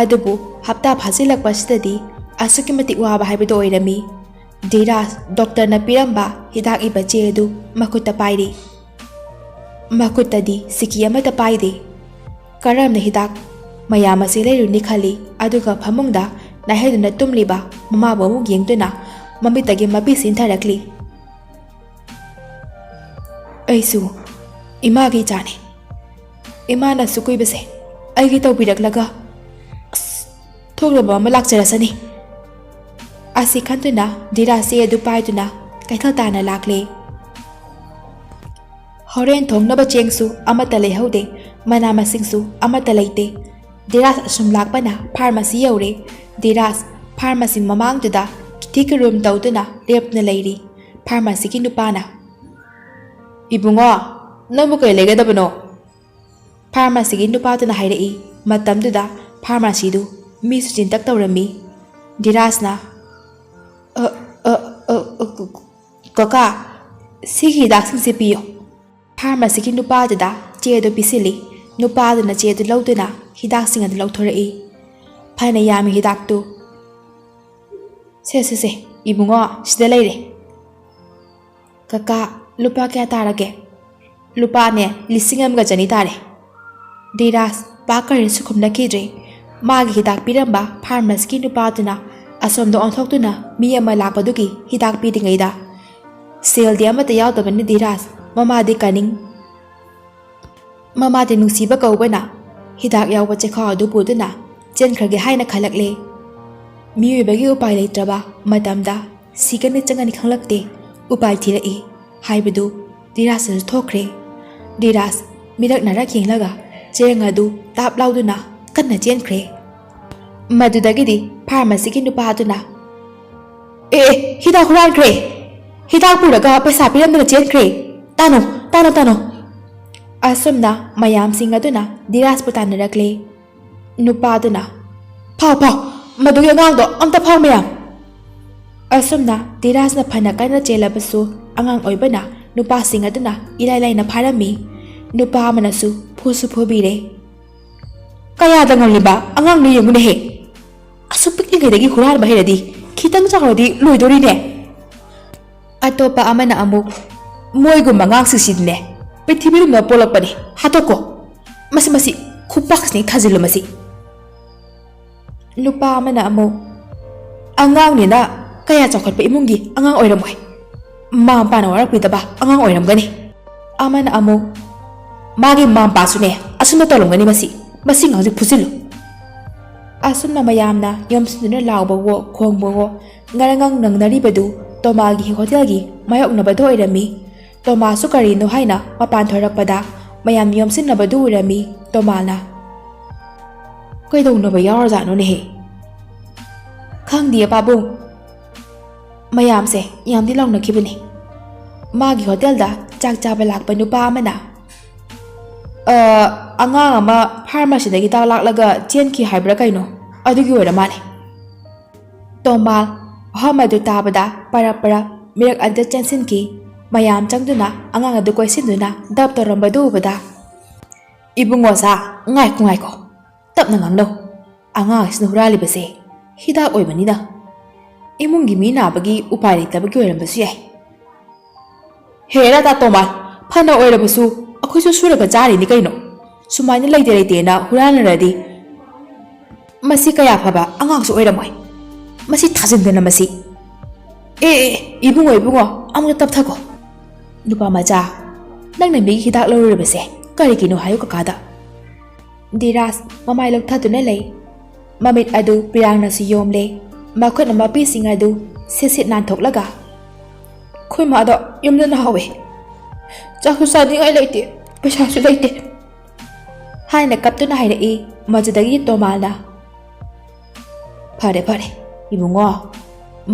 ꯑꯗꯨꯕꯨ ꯍꯞꯇꯥ ꯐꯥꯖꯤꯜꯂꯛꯄꯁꯤꯗꯗꯤ ꯑꯁꯨꯛꯀꯤ ꯃꯇꯤꯛ ꯋꯥꯕ ꯍꯥꯏꯕꯗꯨ ꯑꯣꯏꯔꯝꯃꯤ꯫ ꯙꯤꯔꯥꯖ ꯗꯣꯛꯇꯔꯅ ꯄꯤꯔꯝꯕ ꯍꯤꯗꯥꯛ ꯏꯕ ꯆꯦ ꯑꯗꯨ ꯃꯈꯨꯠꯇ ꯄꯥꯏꯔꯤ꯫ ꯃꯈꯨꯠꯇꯗꯤ ꯁꯤꯀꯤ ꯑꯃꯠꯇ ꯄꯥꯏꯗꯦ꯫ ꯀꯔꯝꯅ ꯍꯤꯗꯥꯛ ꯃꯌꯥꯝ ꯑꯁꯤ ꯂꯩꯔꯨꯅꯤ ꯈꯜꯂꯤ, ꯑꯗꯨꯒ ꯐꯃꯨꯡꯗ ꯅꯥꯍꯦꯗꯨꯅ ꯇꯨꯝꯂꯤꯕ ꯃꯃꯥꯕꯨ ꯑꯃꯨꯛ ꯌꯦꯡꯗꯨꯅ ꯃꯃꯤꯠꯇꯒꯤ ꯃꯄꯤ ꯁꯤꯟꯊꯔꯛꯂꯤ꯫ "ꯑꯩꯁꯨ ꯏꯃꯥꯒꯤ ꯏꯆꯥꯅꯤ꯫ ꯏꯃꯥꯅ ꯑꯁꯨꯛ ꯀꯨꯏꯕꯁꯦ ꯑꯩꯒꯤ ꯇꯧꯕꯤꯔꯛꯂꯒ, ꯑꯁ, ꯊꯣꯛꯂꯕ ꯑꯃ ꯂꯥꯛꯆꯔꯁꯅꯤ"꯫ ꯑꯁꯤ ꯈꯟꯗꯨꯅ ꯙꯤꯔꯥꯖ ꯆꯦ ꯑꯗꯨ ꯄꯥꯏꯗꯨꯅ ꯀꯩꯊꯦꯜ ꯇꯥꯟꯅ ꯂꯥꯛꯂꯦ꯫ ꯍꯣꯔꯦꯟ ꯊꯣꯡꯅꯕ ꯆꯦꯡꯁꯨ ꯑꯃꯠꯇ ꯂꯩꯍꯧꯗꯦ, ꯃꯅꯥ ꯃꯁꯤꯡꯁꯨ ꯑꯃꯠꯇ ꯂꯩꯇꯦ꯫ ꯙꯤꯔꯥꯖ ꯑꯁꯨꯝ ꯂꯥꯛꯄꯅ ꯐꯥꯔꯃꯥꯁꯤ ꯌꯧꯔꯦ꯫ ꯙꯤꯔꯥꯖ ꯐꯥꯔꯃꯥꯁꯤ ꯃꯃꯥꯡꯗꯨꯗ ꯀꯤꯊꯤ ꯀꯤꯔꯨꯝ ꯇꯧꯗꯨꯅ ꯂꯦꯞꯅ ꯂꯩꯔꯤ꯫ ꯐꯥꯔꯃꯥꯁꯤꯒꯤ ꯅꯨꯄꯥꯅ, "ꯏꯕꯨꯡꯉꯣ, ꯅꯪꯕꯨ ꯀꯔꯤ ꯂꯩꯒꯗꯕꯅꯣ?" ꯐꯥꯔꯃꯥꯁꯤꯒꯤ ꯅꯨꯄꯥꯗꯨꯅ ꯍꯥꯏꯔꯛꯏ꯫ ꯃꯇꯝꯗꯨꯗ ꯐꯥꯔꯃꯥꯁꯤꯗꯨ ꯃꯤꯁꯨ ꯆꯤꯟꯇꯛ ꯇꯧꯔꯝꯃꯤ꯫ ꯙꯤꯔꯥꯖꯅ, "ꯑ, ꯑ, ꯑ, ꯑ, ꯀ-, ꯀꯀꯥ, ꯁꯤꯒꯤ ꯍꯤꯗꯥꯛꯁꯤꯡꯁꯦ ꯄꯤꯌꯨ"꯫ ꯐꯥꯔꯃꯥꯁꯤꯒꯤ ꯅꯨꯄꯥꯗꯨꯗ ꯆꯦ ꯑꯗꯨ ꯄꯤꯁꯤꯜꯂꯤ꯫ ꯅꯨꯄꯥꯗꯨꯅ ꯆꯦ ꯑꯗꯨ ꯂꯧꯗꯨꯅ ꯍꯤꯗꯥꯛꯁꯤꯡ ꯑꯗꯨ ꯂꯧꯊꯣꯔꯛꯏ꯫ ꯐꯅ ꯌꯥꯝꯃꯤ ꯍꯤꯗꯥꯛꯇꯨ꯫ "ꯁꯦ, ꯁꯦ, ꯁꯦ, ꯏꯕꯨꯡꯉꯣ, ꯁꯤꯗ ꯂꯩꯔꯦ"꯫ "ꯀꯀꯥ, ꯂꯨꯄꯥ ꯀꯌꯥ ꯇꯥꯔꯒꯦ?" "ꯂꯨꯄꯥꯅꯦ, ꯂꯤꯁꯤꯡ ꯑꯃꯒ ꯆꯅꯤ ꯇꯥꯔꯦ"꯫ ꯙꯤꯔꯥꯖ ꯄꯥꯛ ꯀꯔꯤꯁꯨ ꯈꯨꯝꯅꯈꯤꯗ꯭ꯔꯦ꯫ ꯃꯥꯒꯤ ꯍꯤꯗꯥꯛ ꯄꯤꯔꯝꯕ ꯐꯥꯔꯃꯥꯁꯤꯒꯤ ꯅꯨꯄꯥꯗꯨꯅ ꯑꯁꯣꯝꯗ ꯑꯣꯟꯊꯣꯛꯇꯨꯅ ꯃꯤ ꯑꯃ ꯂꯥꯛꯄꯗꯨꯒꯤ ꯍꯤꯗꯥꯛ ꯄꯤꯔꯤꯉꯩꯗ, ꯁꯦꯜꯗꯤ ꯑꯃꯠꯇ ꯌꯥꯎꯗꯕꯅꯤ ꯙꯤꯔꯥꯖ꯫ ꯃꯃꯥꯗꯤ ꯀꯅꯤꯡ-, ꯃꯃꯥꯗꯤ ꯅꯨꯡꯁꯤꯕ ꯀꯧꯕꯅ ꯍꯤꯗꯥꯛ ꯌꯥꯎꯕ ꯆꯦꯈꯥꯎ ꯑꯗꯨ ꯄꯨꯗꯨꯅ ꯆꯦꯟꯈ꯭ꯔꯒꯦ ꯍꯥꯏꯅ ꯈꯜꯂꯛꯂꯦ꯫ ꯃꯤꯑꯣꯏꯕꯒꯤ ꯎꯄꯥꯏ ꯂꯩꯇ꯭ꯔꯕ ꯃꯇꯝꯗ ꯁꯤꯒꯅꯤ ꯆꯪꯒꯅꯤ ꯈꯪꯂꯛꯇꯦ, ꯎꯄꯥꯏ ꯊꯤꯔꯛꯏ ꯍꯥꯏꯕꯗꯨ ꯙꯤꯔꯥꯖꯇꯁꯨ ꯊꯣꯛꯈ꯭ꯔꯦ꯫ ꯙꯤꯔꯥꯖ ꯃꯤꯔꯛ ꯅꯥꯔꯛ ꯌꯦꯡꯂꯒ ꯆꯦꯔꯪ ꯑꯗꯨ ꯇꯥꯞ ꯂꯥꯎꯗꯨꯅ ꯀꯟꯅ ꯆꯦꯟꯈ꯭ꯔꯦ꯫ ꯃꯗꯨꯗꯒꯤꯗꯤ ꯐꯥꯔꯃꯥꯁꯤꯒꯤ ꯅꯨꯄꯥ ꯑꯗꯨꯅ, "ꯑꯦ, ꯑꯦ, ꯍꯤꯗꯥꯛ ꯍꯨꯔꯥꯟꯈ꯭ꯔꯦ! ꯍꯤꯗꯥꯛ ꯄꯨꯔꯒ ꯄꯩꯁꯥ ꯄꯤꯔꯝꯗꯅ ꯆꯦꯟꯈ꯭ꯔꯦ! ꯇꯥꯅꯣ, ꯇꯥꯅꯣ, ꯇꯥꯅꯣ!" ꯑꯁꯨꯝꯅ ꯃꯌꯥꯝꯁꯤꯡ ꯑꯗꯨꯅ ꯙꯤꯔꯥꯖꯄꯨ ꯇꯥꯟꯅꯔꯛꯂꯦ꯫ ꯅꯨꯄꯥꯗꯨꯅ, "ꯐꯥꯎ, ꯐꯥꯎ, ꯃꯗꯨꯒꯤ ꯑꯉꯥꯡꯗꯣ ꯑꯝꯇ ꯐꯥꯎ, ꯃꯌꯥꯝ!" ꯑꯁꯨꯝꯅ ꯙꯤꯔꯥꯖꯅ ꯐꯅ ꯀꯟꯅ ꯆꯦꯜꯂꯕꯁꯨ, ꯑꯉꯥꯡ ꯑꯣꯏꯕꯅ ꯅꯨꯄꯥꯁꯤꯡ ꯑꯗꯨꯅ ꯏꯔꯥꯏ ꯂꯥꯏꯅ ꯐꯥꯔꯝꯃꯤ꯫ ꯅꯨꯄꯥ ꯑꯃꯅꯁꯨ ꯐꯨꯁꯨ ꯐꯨꯕꯤꯔꯦ꯫ "ꯀꯌꯥꯗ ꯉꯝꯂꯤꯕ ꯑꯉꯥꯡꯅꯣ ꯌꯦꯡꯉꯨꯅꯦꯍꯦ! ꯑꯁꯨꯛ ꯄꯤꯛꯂꯤꯉꯩꯗꯒꯤ ꯍꯨꯔꯥꯟꯕ ꯍꯩꯔꯗꯤ ꯈꯤꯇꯪ ꯆꯥꯎꯔꯗꯤ ꯂꯣꯏꯗꯣꯔꯤꯅꯦ!" ꯑꯇꯣꯞꯄ ꯑꯃꯅ ꯑꯃꯨꯛ, "ꯃꯣꯏꯒꯨꯝꯕ ꯑꯉꯥꯡꯁꯤꯡꯁꯤꯗꯤꯅꯦ, ꯄ꯭ꯔꯤꯊꯤꯕꯤꯔꯨꯝꯗ ꯄꯣꯛꯂꯛꯄꯅꯤ, ꯍꯥꯠꯇꯣꯛꯀꯣ! ꯃꯁꯤ, ꯃꯁꯤ, ꯈꯨꯄꯥꯛꯁꯤꯅ ꯊꯥꯖꯤꯜꯂꯨ ꯃꯁꯤ!" ꯅꯨꯄꯥ ꯑꯃꯅ ꯑꯃꯨꯛ, "ꯑꯉꯥꯡꯅꯤꯅ ꯀꯌꯥ ꯆꯥꯎꯈꯠꯄ ꯏꯃꯨꯡꯒꯤ ꯑꯉꯥꯡ ꯑꯣꯏꯔꯝꯃꯣꯏ꯫ ꯃꯃꯥ ꯃꯄꯥꯅ ꯋꯥꯔꯛꯄꯤꯗꯕ ꯑꯉꯥꯡ ꯑꯣꯏꯔꯝꯒꯅꯤ꯫" ꯑꯃꯅ ꯑꯃꯨꯛ, "ꯃꯥꯒꯤ ꯃꯃꯥ ꯃꯄꯥꯁꯨꯅꯦ ꯑꯁꯨꯝꯅ ꯇꯧꯔꯝꯒꯅꯤ ꯃꯁꯤ꯫ ꯃꯁꯤ ꯑꯉꯥꯡꯁꯤ ꯐꯨꯖꯤꯜꯂꯨ!" ꯑꯁꯨꯝꯅ ꯃꯌꯥꯝꯅ ꯌꯣꯝꯁꯤꯟꯗꯨꯅ ꯂꯥꯎꯕꯋꯣ ꯈꯣꯡꯕꯋꯣ ꯉꯔꯉꯪ ꯅꯪꯅꯔꯤꯕꯗꯨ ꯇꯣꯃꯥꯒꯤ ꯍꯣꯇꯦꯜꯒꯤ ꯃꯥꯌꯣꯛꯅꯕꯗ ꯑꯣꯏꯔꯝꯃꯤ꯫ ꯇꯣꯃꯥꯁꯨ ꯀꯔꯤꯅꯣ ꯍꯥꯏꯅ ꯃꯄꯥꯟ ꯊꯣꯔꯛꯄꯗ ꯃꯌꯥꯝ ꯌꯣꯝꯁꯤꯟꯅꯕꯗꯨ ꯎꯔꯝꯃꯤ꯫ ꯇꯣꯃꯥꯅ, "ꯀꯩꯗꯧꯅꯕ ꯌꯥꯎꯔꯖꯥꯠꯅꯣꯅꯦꯍꯦ?" "ꯈꯪꯗꯤꯌꯦ ꯄꯥꯕꯨꯡ꯫ ꯃꯌꯥꯝꯁꯦ ꯌꯥꯝꯗꯤ ꯂꯥꯎꯅꯈꯤꯕꯅꯤ꯫" ꯃꯥꯒꯤ ꯍꯣꯇꯦꯜꯗ ꯆꯥꯛ ꯆꯥꯕ ꯂꯥꯛꯄ ꯅꯨꯄꯥ ꯑꯃꯅ, "ꯑ, ꯑꯉꯥꯡ ꯑꯃ ꯐꯥꯔꯃꯥꯁꯤꯗꯒꯤ ꯍꯤꯗꯥꯛ ꯂꯥꯛꯂꯒ ꯆꯦꯟꯈꯤ ꯍꯥꯏꯕ꯭ꯔꯥ ꯀꯩꯅꯣ, ꯑꯗꯨꯒꯤ ꯑꯣꯏꯔ ꯃꯥꯜꯂꯦ꯫" ꯇꯣꯃꯥꯜ ꯋꯥꯐꯝ ꯑꯗꯨ ꯇꯥꯕꯗ ꯄꯔꯞ ꯄꯔꯞ ꯃꯤꯔꯛ ꯑꯗꯨ ꯆꯦꯟꯁꯤꯟꯈꯤ꯫ ꯃꯌꯥꯝ ꯆꯪꯗꯨꯅ ꯑꯉꯥꯡ ꯑꯗꯨ ꯀꯣꯏꯁꯤꯟꯗꯨꯅ ꯗꯞ ꯇꯧꯔꯝꯕꯗꯨ ꯎꯕꯗ, "ꯏꯕꯨꯡꯉꯣ ꯁꯥ, ꯉꯥꯏꯈꯣ, ꯉꯥꯏꯈꯣ, ꯇꯞꯅ ꯉꯥꯡꯅꯧ꯫ ꯑꯉꯥꯡ ꯑꯁꯤꯅ ꯍꯨꯔꯥꯜꯂꯤꯕꯁꯦ ꯍꯤꯗꯥꯛ ꯑꯣꯏꯕꯅꯤꯅ ꯏꯃꯨꯡꯒꯤ ꯃꯤ ꯅꯥꯕꯒꯤ ꯎꯄꯥꯏ ꯂꯩꯇꯕꯒꯤ ꯑꯣꯏꯔꯝꯕꯁꯨ ꯌꯥꯏ꯫" "ꯍꯦꯔꯥ ꯇꯥ ꯇꯣꯃꯥꯜ, ꯐꯅ ꯑꯣꯏꯔꯕꯁꯨ ꯑꯩꯈꯣꯏꯁꯨ ꯁꯨꯔꯒ ꯆꯥꯔꯤꯅꯤ ꯀꯩꯅꯣ꯫ ꯁꯨꯃꯥꯏꯅ ꯂꯩꯇꯦ ꯂꯩꯇꯦꯅ ꯍꯨꯔꯥꯟꯅꯔꯗꯤ ꯃꯁꯤ ꯀꯌꯥ ꯐꯕ ꯑꯉꯥꯡꯁꯨ ꯑꯣꯏꯔꯝꯃꯣꯏ꯫ ꯃꯁꯤ ꯊꯥꯖꯤꯟꯗꯅ ꯃꯁꯤ꯫" "ꯑꯦ, ꯑꯦ, ꯏꯕꯨꯡꯉꯣ, ꯏꯕꯨꯡꯉꯣ, ꯑꯃꯨꯛꯇ ꯇꯞꯊꯈꯣ꯫ ꯅꯨꯄꯥ ꯃꯆꯥ, ꯅꯪꯅ ꯃꯤꯒꯤ ꯍꯤꯗꯥꯛ ꯂꯧꯔꯨꯔꯤꯕꯁꯦ ꯀꯔꯤꯒꯤꯅꯣ ꯍꯥꯏꯌꯨ ꯀꯀꯥꯗ꯫" ꯙꯤꯔꯥꯖ ꯃꯃꯥꯏ ꯂꯧꯊꯗꯨꯅ ꯂꯩ꯫ ꯃꯃꯤꯠ ꯑꯗꯨ ꯄꯤꯔꯥꯡꯅꯁꯨ ꯌꯣꯝꯂꯦ꯫ ꯃꯈꯨꯠꯅ ꯃꯄꯤꯁꯤꯡ ꯑꯗꯨ ꯁꯤꯠ ꯁꯤꯠ ꯅꯥꯟꯊꯣꯛꯂꯒ, "ꯑꯩꯈꯣꯏ ꯃꯥꯗꯣ ꯌꯨꯝꯗ ꯅꯥꯍꯧꯋꯦ, ꯆꯥꯛꯁꯨ ꯆꯥꯅꯤꯡꯉꯥꯏ ꯂꯩꯇꯦ, ꯄꯩꯁꯥꯁꯨ ꯂꯩꯇꯦ" ꯍꯥꯏꯅ ꯀꯞꯇꯨꯅ ꯍꯥꯏꯔꯛꯏ꯫ ꯃꯗꯨꯗꯒꯤ ꯇꯣꯃꯥꯅ, "ꯐꯔꯦ ꯐꯔꯦ ꯏꯕꯨꯡꯉꯣ,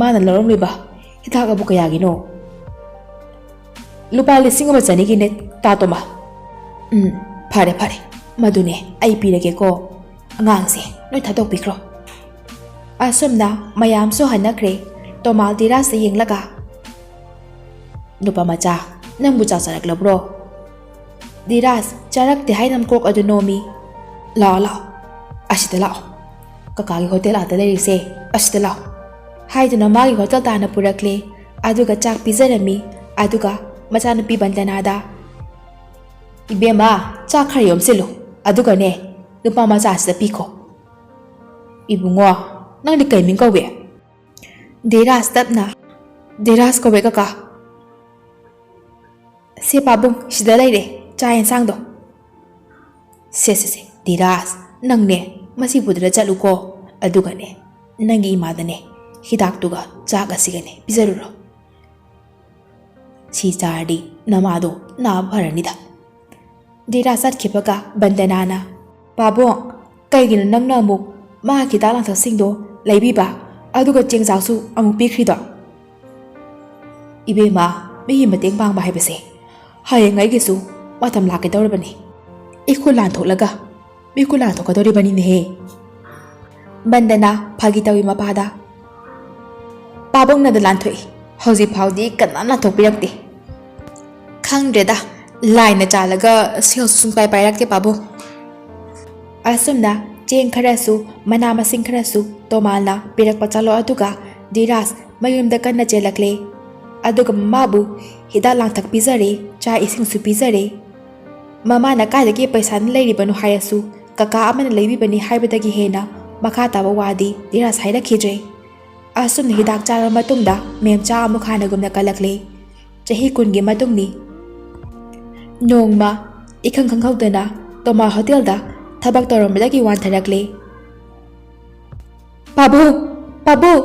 ꯃꯥꯅ ꯂꯧꯔꯝꯂꯤꯕ ꯍꯤꯗꯥꯛ ꯑꯕꯨ ꯀꯌꯥꯒꯤꯅꯣ?" "ꯂꯨꯄꯥ ꯂꯤꯁꯤꯡ ꯑꯃ ꯆꯅꯤꯒꯤꯅꯦ ꯇꯥ ꯇꯣꯃꯥ꯫" "ꯎꯝ, ꯐꯔꯦ ꯐꯔꯦ, ꯃꯗꯨꯅꯦ ꯑꯩ ꯄꯤꯔꯒꯦꯀꯣ꯫ ꯑꯉꯥꯡꯁꯦ ꯅꯣꯏ ꯊꯥꯗꯣꯛꯄꯤꯈ꯭ꯔꯣ꯫" ꯑꯁꯨꯝꯅ ꯃꯌꯥꯝꯁꯨ ꯍꯟꯅꯈ꯭ꯔꯦ꯫ ꯇꯣꯃꯥ ꯙꯤꯔꯥꯖꯇ ꯌꯦꯡꯂꯒ, "ꯅꯨꯄꯥ ꯃꯆꯥ, ꯅꯪꯕꯨ ꯆꯥꯛ ꯆꯥꯔꯛꯂꯕ꯭ꯔꯣ?" ꯙꯤꯔꯥꯖ ꯆꯥꯔꯛꯇꯦ ꯍꯥꯏꯅ ꯃꯀꯣꯛ ꯑꯗꯨ ꯅꯣꯝꯃꯤ꯫ "ꯂꯥꯛꯑꯣ ꯂꯥꯛꯑꯣ, ꯑꯁꯤꯗ ꯂꯥꯛꯑꯣ, ꯀꯀꯥꯒꯤ ꯍꯣꯇꯦꯜ ꯑꯥꯗ ꯂꯩꯔꯤꯁꯦ, ꯑꯁꯤꯗ ꯂꯥꯛꯑꯣ" ꯍꯥꯏꯗꯨꯅ ꯃꯥꯒꯤ ꯍꯣꯇꯦꯜ ꯇꯥꯅ ꯄꯨꯔꯛꯂꯦ꯫ ꯑꯗꯨꯒ ꯆꯥꯛ ꯄꯤꯖꯔꯝꯃꯤ꯫ ꯑꯗꯨꯒ ꯃꯆꯥꯅꯨꯄꯤ ꯕꯟꯗꯅꯥꯗ, "ꯏꯕꯦꯝꯃ, ꯆꯥꯛ ꯈꯔ ꯌꯣꯝꯁꯤꯜꯂꯨ, ꯑꯗꯨꯒꯅꯦ ꯅꯨꯄꯥ ꯃꯆꯥꯁꯤꯗ ꯄꯤꯈꯣ꯫" "ꯏꯕꯨꯡꯉꯣ, ꯅꯪꯗꯤ ꯀꯩ ꯃꯤꯡ ꯀꯧꯏ?" ꯙꯤꯔꯥꯖ ꯇꯞꯅ, "ꯙꯤꯔꯥꯖ ꯀꯧꯋꯦ ꯀꯀꯥ꯫" "ꯁꯦ ꯄꯥꯕꯨꯡ, ꯁꯤꯗ ꯂꯩꯔꯦ ꯆꯥꯛ ꯌꯦꯟꯁꯥꯡꯗꯣ꯫ ꯁꯦ ꯁꯦ ꯁꯦ, ꯙꯤꯔꯥꯖ, ꯅꯪꯅꯦ ꯃꯁꯤ ꯄꯨꯗꯨꯅ ꯆꯠꯂꯨꯀꯣ, ꯑꯗꯨꯒꯅꯦ ꯅꯪꯒꯤ ꯏꯃꯥꯗꯅꯦ ꯍꯤꯗꯥꯛꯇꯨꯒ ꯆꯥꯛ ꯑꯁꯤꯒꯅꯦ ꯄꯤꯖꯔꯨꯔꯣ꯫ ꯁꯤ ꯆꯥꯔꯗꯤ ꯅꯃꯥꯗꯣ ꯅꯥꯕ ꯐꯔꯅꯤꯗ꯫" ꯙꯤꯔꯥꯖ ꯆꯠꯈꯤꯕꯒ ꯕꯟꯗꯅꯥꯅ, "ꯄꯥꯕꯨꯡ, ꯀꯩꯒꯤꯅꯣ ꯅꯪꯅ ꯑꯃꯨꯛ ꯃꯥꯒꯤ ꯍꯤꯗꯥꯛ ꯂꯥꯡꯊꯛꯁꯤꯡꯗꯣ ꯂꯩꯕꯤꯕ, ꯑꯗꯨꯒ ꯆꯦꯡ ꯆꯥꯛꯁꯨ ꯑꯃꯨꯛ ꯄꯤꯈ꯭ꯔꯤꯗꯣ?" "ꯏꯕꯦꯝꯃ, ꯃꯤꯒꯤ ꯃꯇꯦꯡ ꯄꯥꯡꯕ ꯍꯥꯏꯕꯁꯦ ꯍꯌꯦꯡꯉꯩꯒꯤꯁꯨ ꯃꯇꯝ ꯂꯥꯛꯀꯗꯧꯔꯕꯅꯤ꯫ ꯏꯈꯨꯠ ꯂꯥꯟꯊꯣꯛꯂꯒ ꯃꯤꯈꯨꯠ ꯂꯥꯟꯊꯣꯛꯀꯗꯧꯔꯤꯕꯅꯤꯅꯦꯍꯦ꯫" ꯕꯟꯗꯅꯥ ꯐꯥꯒꯤ ꯇꯧꯏ ꯃꯄꯥꯗ꯫ "ꯄꯥꯕꯨꯡꯅꯗ ꯂꯥꯟꯊꯣꯛꯏ, ꯍꯧꯖꯤꯛ ꯐꯥꯎꯗꯤ ꯀꯅꯥꯝ ꯂꯥꯟꯊꯣꯛꯄꯤꯔꯛꯇꯦ꯫ ꯈꯪꯗ꯭ꯔꯦꯗ, ꯂꯥꯏꯅ ꯆꯥꯜꯂꯒ ꯁꯦꯜꯁꯨ ꯁꯨꯡꯄꯥꯏ ꯄꯥꯏꯔꯛꯇꯦ ꯄꯥꯕꯨꯡ꯫" ꯑꯁꯨꯝꯅ ꯆꯦꯡ ꯈꯔꯁꯨ, ꯃꯅꯥ ꯃꯁꯤꯡ ꯈꯔꯁꯨ ꯇꯣꯃꯥꯅ ꯄꯤꯔꯛꯄ ꯆꯠꯂꯣ, ꯑꯗꯨꯒ ꯙꯤꯔꯥꯖ ꯃꯌꯨꯝꯗ ꯀꯟꯅ ꯆꯦꯜꯂꯛꯂꯦ꯫ ꯑꯗꯨꯒ ꯃꯃꯥꯕꯨ ꯍꯤꯗꯥꯛ ꯂꯥꯡꯊꯛ ꯄꯤꯖꯔꯦ, ꯆꯥꯛ ꯏꯁꯤꯡꯁꯨ ꯄꯤꯖꯔꯦ꯫ ꯃꯃꯥꯅ ꯀꯥꯏꯗꯒꯤ ꯄꯩꯁꯥꯅ ꯂꯩꯔꯤꯕꯅꯣ ꯍꯥꯏꯔꯁꯨ, ꯀꯀꯥ ꯑꯃꯅ ꯂꯩꯕꯤꯕꯅꯤ ꯍꯥꯏꯕꯗꯒꯤ ꯍꯦꯟꯅ ꯃꯈꯥ ꯇꯥꯕ ꯋꯥꯗꯤ ꯙꯤꯔꯥꯖ ꯍꯥꯏꯔꯛꯈꯤꯗ꯭ꯔꯦ꯫ ꯑꯁꯨꯝꯅ ꯍꯤꯗꯥꯛ ꯆꯥꯔꯕ ꯃꯇꯨꯡꯗ ꯃꯦꯝꯆꯥ ꯑꯃꯨꯛ ꯍꯥꯟꯅꯒꯨꯝꯅ ꯀꯜꯂꯛꯂꯦ꯫ ꯆꯍꯤ ꯀꯨꯟꯒꯤ ꯃꯇꯨꯡꯅꯤ꯫ ꯅꯣꯡꯃ ꯏꯈꯪ ꯈꯪꯍꯧꯗꯅ ꯇꯣꯃꯥ ꯍꯣꯇꯦꯜꯗ ꯊꯕꯛ ꯇꯧꯔꯝꯕꯗꯒꯤ ꯋꯥꯟꯊꯔꯛꯂꯦ꯫ "ꯄꯥꯕꯨꯡ, "ꯄꯥꯕꯨꯡ,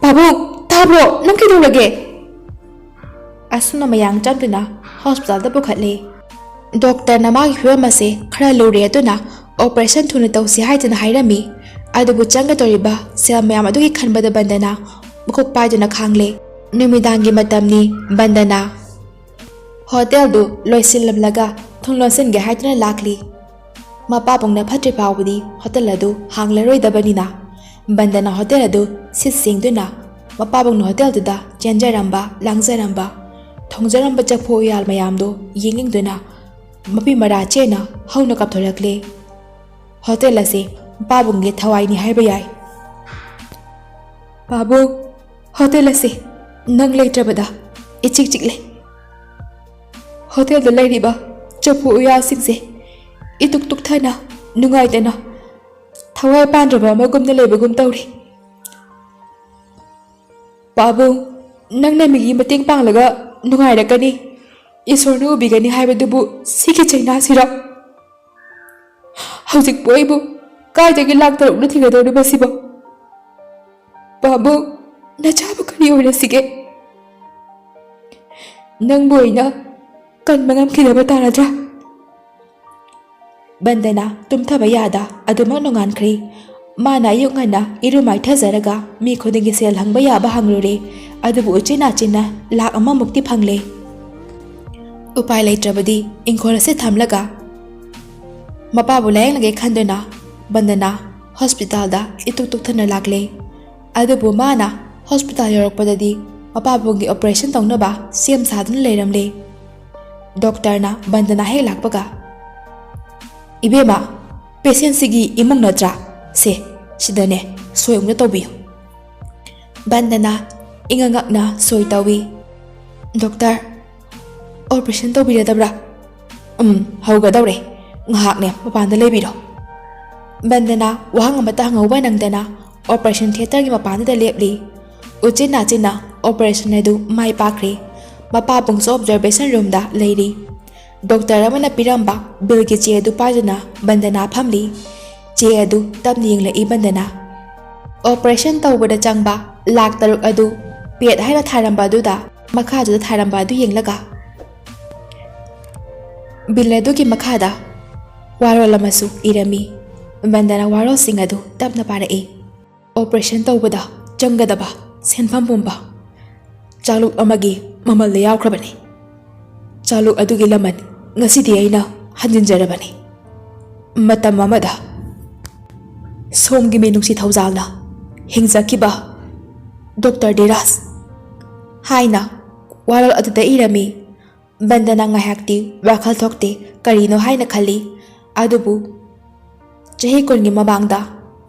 ꯄꯥꯕꯨꯡ, ꯇꯥꯕ꯭ꯔꯣ? ꯅꯪ ꯀꯩꯗꯧꯔꯒꯦ?" ꯑꯁꯨꯝꯅ ꯃꯌꯥꯡ ꯆꯪꯗꯨꯅ ꯍꯣꯁꯄꯤꯇꯥꯜꯗ ꯄꯨꯈꯠꯂꯦ꯫ ꯗꯣꯛꯇꯔꯅ ꯃꯥꯒꯤ ꯐꯤꯕꯝ ꯑꯁꯦ ꯈꯔ ꯂꯨꯔꯦ, ꯑꯗꯨꯅ ꯑꯣꯄꯔꯦꯁꯟ ꯊꯨꯅ ꯇꯧꯁꯤ ꯍꯥꯏꯗꯨꯅ ꯍꯥꯏꯔꯝꯃꯤ꯫ ꯑꯗꯨꯕꯨ ꯆꯪꯒꯗꯧꯔꯤꯕ ꯁꯦꯜ ꯃꯌꯥꯝ ꯑꯗꯨꯒꯤ ꯈꯟꯕꯗ ꯕꯟꯗꯅꯥ ꯃꯈꯣꯛ ꯄꯥꯏꯗꯨꯅ ꯈꯥꯡꯂꯦ꯫ ꯅꯨꯃꯤꯗꯥꯡꯒꯤ ꯃꯇꯝꯅꯤ꯫ ꯕꯟꯗꯅꯥ ꯍꯣꯇꯦꯜꯗꯨ ꯂꯣꯏꯁꯤꯜꯂꯝꯂꯒ ꯊꯣꯡ ꯂꯣꯟꯁꯤꯟꯒꯦ ꯍꯥꯏꯗꯨꯅ ꯂꯥꯛꯂꯤ꯫ ꯃꯄꯥꯕꯨꯡꯅ ꯐꯠꯇ꯭ꯔꯤ ꯐꯥꯎꯕꯗꯤ ꯍꯣꯇꯦꯜ ꯑꯗꯨ ꯍꯥꯡꯂꯔꯣꯏꯗꯕꯅꯤꯅ, ꯕꯟꯗꯅ ꯍꯣꯇꯦꯜ ꯑꯗꯨ ꯁꯤꯠ ꯁꯦꯡꯗꯨꯅ, ꯃꯄꯥꯕꯨꯡꯅ ꯍꯣꯇꯦꯜꯗꯨꯗ ꯆꯦꯟꯖꯔꯝꯕ, ꯂꯥꯡꯖꯔꯝꯕ, ꯊꯣꯡꯖꯔꯝꯕ ꯆꯐꯨ ꯎꯌꯥꯜ ꯃꯌꯥꯝꯗꯨ ꯌꯦꯡꯅꯤꯡꯗꯨꯅ ꯃꯄꯤ ꯃꯔꯥ ꯆꯦꯠꯅ ꯍꯧꯅ ꯀꯥꯞꯊꯣꯔꯛꯂꯦ꯫ ꯍꯣꯇꯦꯜ ꯑꯁꯤ ꯃꯄꯥꯕꯨꯡꯒꯤ ꯊꯋꯥꯏꯅꯤ ꯍꯥꯏꯕ ꯌꯥꯏ꯫ "ꯄꯥꯕꯨꯡ, ꯍꯣꯇꯦꯜ ꯑꯁꯤ ꯅꯪ ꯂꯩꯇ꯭ꯔꯕꯗ ꯏꯆꯤꯛ ꯆꯤꯛꯂꯦ꯫ ꯍꯣꯇꯦꯜꯗ ꯂꯩꯔꯤꯕ ꯆꯐꯨ ꯎꯌꯥꯜꯁꯤꯡꯁꯦ ꯏꯇꯨꯛ ꯇꯨꯛꯊꯅ, ꯅꯨꯡꯉꯥꯏꯇꯅ, ꯊꯋꯥꯏ ꯄꯥꯟꯗ꯭ꯔꯕ ꯑꯃꯒꯨꯝꯅ ꯂꯩꯕꯒꯨꯝ ꯇꯧꯔꯤ꯫ ꯄꯥꯕꯨꯡ, ꯅꯪꯅ ꯃꯤꯒꯤ ꯃꯇꯦꯡ ꯄꯥꯡꯂꯒ ꯅꯨꯡꯉꯥꯏꯔꯛꯀꯅꯤ, ꯏꯁꯣꯔꯅ ꯎꯕꯤꯒꯅꯤ ꯍꯥꯏꯕꯗꯨꯕꯨ ꯁꯤꯒꯤ ꯆꯩꯅꯥꯁꯤꯔꯣ? ꯍꯧꯖꯤꯛꯄꯨ ꯑꯩꯕꯨ ꯀꯥꯏꯗꯒꯤ ꯂꯥꯛ ꯇꯔꯨꯛꯅ ꯊꯤꯒꯗꯧꯔꯤꯕꯁꯤꯕꯣ? ꯄꯥꯕꯨꯡ, ꯅꯆꯥꯕꯨ ꯀꯔꯤ ꯑꯣꯏꯔꯁꯤꯒꯦ? ꯅꯪꯕꯨ ꯑꯣꯏꯅ ꯀꯟꯕ ꯉꯝꯈꯤꯗꯕ ꯇꯥꯔꯗ꯭ꯔꯥ?" ꯕꯟꯗꯅꯥ ꯇꯨꯝꯊꯕ ꯌꯥꯗ ꯑꯗꯨꯃꯛ ꯅꯣꯡꯉꯥꯟꯈ꯭ꯔꯦ꯫ ꯃꯥꯅ ꯑꯌꯨꯛ ꯉꯟꯅ ꯏꯔꯨ ꯃꯥꯏꯊꯖꯔꯒ ꯃꯤ ꯈꯨꯗꯤꯡꯒꯤ ꯁꯦꯜ ꯍꯪꯕ ꯌꯥꯕ ꯍꯪꯂꯨꯔꯦ, ꯑꯗꯨꯕꯨ ꯎꯆꯤꯟ ꯅꯥꯆꯤꯟꯅ ꯂꯥꯛ ꯑꯃꯃꯨꯛꯇꯤ ꯐꯪꯂꯦ꯫ ꯎꯄꯥꯏ ꯂꯩꯇ꯭ꯔꯕꯗꯤ ꯏꯪꯈꯣꯜ ꯑꯁꯤ ꯊꯝꯂꯒ ꯃꯄꯥꯕꯨ ꯂꯥꯌꯦꯡꯂꯒꯦ ꯈꯟꯗꯨꯅ ꯕꯟꯗꯅꯥ ꯍꯣꯁꯄꯤꯇꯥꯜꯗ ꯏꯇꯨꯛ ꯇꯨꯛꯊꯅ ꯂꯥꯛꯂꯦ꯫ ꯑꯗꯨꯕꯨ ꯃꯥꯅ ꯍꯣꯁꯄꯤꯇꯥꯜ ꯌꯧꯔꯛꯄꯗꯗꯤ ꯃꯄꯥꯕꯨꯡꯒꯤ ꯑꯣꯄꯔꯦꯁꯟ ꯇꯧꯅꯕ ꯁꯦꯝ ꯁꯥꯗꯨꯅ ꯂꯩꯔꯝꯂꯦ꯫ ꯗꯣꯛꯇꯔꯅ ꯕꯟꯗꯅꯥ ꯍꯦꯛ ꯂꯥꯛꯄꯒ, "ꯏꯕꯦꯝꯃ, ꯄꯦꯁꯦꯟꯁꯤꯒꯤ ꯏꯃꯨꯡ ꯅꯠꯇ꯭ꯔꯥ? ꯁꯦ, ꯁꯤꯗꯅꯦ ꯁꯣꯏ ꯑꯃꯨꯛꯇ ꯇꯧꯕꯤꯌꯨ"꯫ ꯕꯟꯗꯅꯥ ꯏꯉꯛ ꯉꯛꯅ ꯁꯣꯏ ꯇꯧꯏ꯫ "Doctor, operation ꯇꯧꯕꯤꯔꯗꯕ꯭ꯔꯥ?" "ꯎꯝ, ꯍꯧꯒꯗꯧꯔꯦ꯫ ꯉꯥꯏꯍꯥꯛꯅꯦ ꯃꯄꯥꯟꯗ ꯂꯩꯕꯤꯔꯣ"꯫ ꯕꯟꯗꯅꯥ ꯋꯥꯍꯪ ꯑꯃꯠꯇ ꯍꯪꯍꯧꯕ ꯅꯪꯗꯅ ꯑꯣꯄꯔꯦꯁꯟ ꯊꯤꯌꯦꯇꯔꯒꯤ ꯃꯄꯥꯟꯗꯨꯗ ꯂꯦꯞꯂꯤ꯫ ꯎꯆꯤꯟ ꯅꯥꯆꯤꯟꯅ ꯑꯣꯄꯔꯦꯁꯟ ꯑꯗꯨ ꯃꯥꯏ ꯄꯥꯛꯈ꯭ꯔꯦ꯫ ꯃꯄꯥꯕꯨꯡꯁꯨ ꯑꯣꯕꯖꯥꯔꯕꯦꯁꯟ ꯔꯨꯝꯗ ꯂꯩꯔꯤ꯫ ꯗꯣꯛꯇꯔ ꯑꯃꯅ ꯄꯤꯔꯝꯕ ꯕꯤꯜꯒꯤ ꯆꯦ ꯑꯗꯨ ꯄꯥꯏꯗꯨꯅ ꯕꯟꯗꯅꯥ ꯐꯝꯂꯤ꯫ ꯆꯦ ꯑꯗꯨ ꯇꯞꯅ ꯌꯦꯡꯂꯛꯏ ꯕꯟꯗꯅꯥ꯫ ꯑꯣꯄꯔꯦꯁꯟ ꯇꯧꯕꯗ ꯆꯪꯕ ꯂꯥꯛ ꯇꯔꯨꯛ ꯑꯗꯨ ꯄꯦꯠ ꯍꯥꯏꯅ ꯊꯥꯔꯝꯕ ꯑꯗꯨꯗ ꯃꯈꯥꯗꯨꯗ ꯊꯥꯔꯝꯕ ꯑꯗꯨ ꯌꯦꯡꯂꯒ ꯕꯤꯜ ꯑꯗꯨꯒꯤ ꯃꯈꯥꯗ ꯋꯥꯔꯣꯜ ꯑꯃꯁꯨ ꯏꯔꯝꯃꯤ꯫ ꯕꯟꯗꯅ ꯋꯥꯔꯣꯜꯁꯤꯡ ꯑꯗꯨ ꯇꯞꯅ ꯄꯥꯔꯛꯏ꯫ ꯑꯣꯄꯔꯦꯁꯟ ꯇꯧꯕꯗ ꯆꯪꯒꯗꯕ ꯁꯦꯟꯐꯝ ꯄꯨꯝꯕ ꯆꯥꯂꯨꯛ ꯑꯃꯒꯤ ꯃꯃꯜꯗ ꯌꯥꯎꯈ꯭ꯔꯕꯅꯤ꯫ ꯆꯥꯂꯨꯛ ꯑꯗꯨꯒꯤ ꯂꯃꯟ ꯉꯁꯤꯗꯤ ꯑꯩꯅ ꯍꯟꯖꯤꯟꯖꯔꯕꯅꯤ꯫ ꯃꯇꯝ ꯑꯃꯗ ꯁꯣꯝꯒꯤ ꯃꯤꯅꯨꯡꯁꯤ ꯊꯧꯖꯥꯜꯅ ꯍꯤꯡꯖꯈꯤꯕ ꯗꯣꯛꯇꯔ ꯙꯤꯔꯥꯖ ꯍꯥꯏꯅ ꯋꯥꯔꯣꯜ ꯑꯗꯨꯗ ꯏꯔꯝꯃꯤ꯫ ꯕꯟꯗꯅ ꯉꯥꯏꯍꯥꯛꯇꯤ ꯋꯥꯈꯜ ꯊꯣꯛꯇꯦ, ꯀꯔꯤꯅꯣ ꯍꯥꯏꯅ ꯈꯜꯂꯤ꯫ ꯑꯗꯨꯕꯨ ꯆꯍꯤ ꯀꯨꯟꯒꯤ ꯃꯃꯥꯡꯗ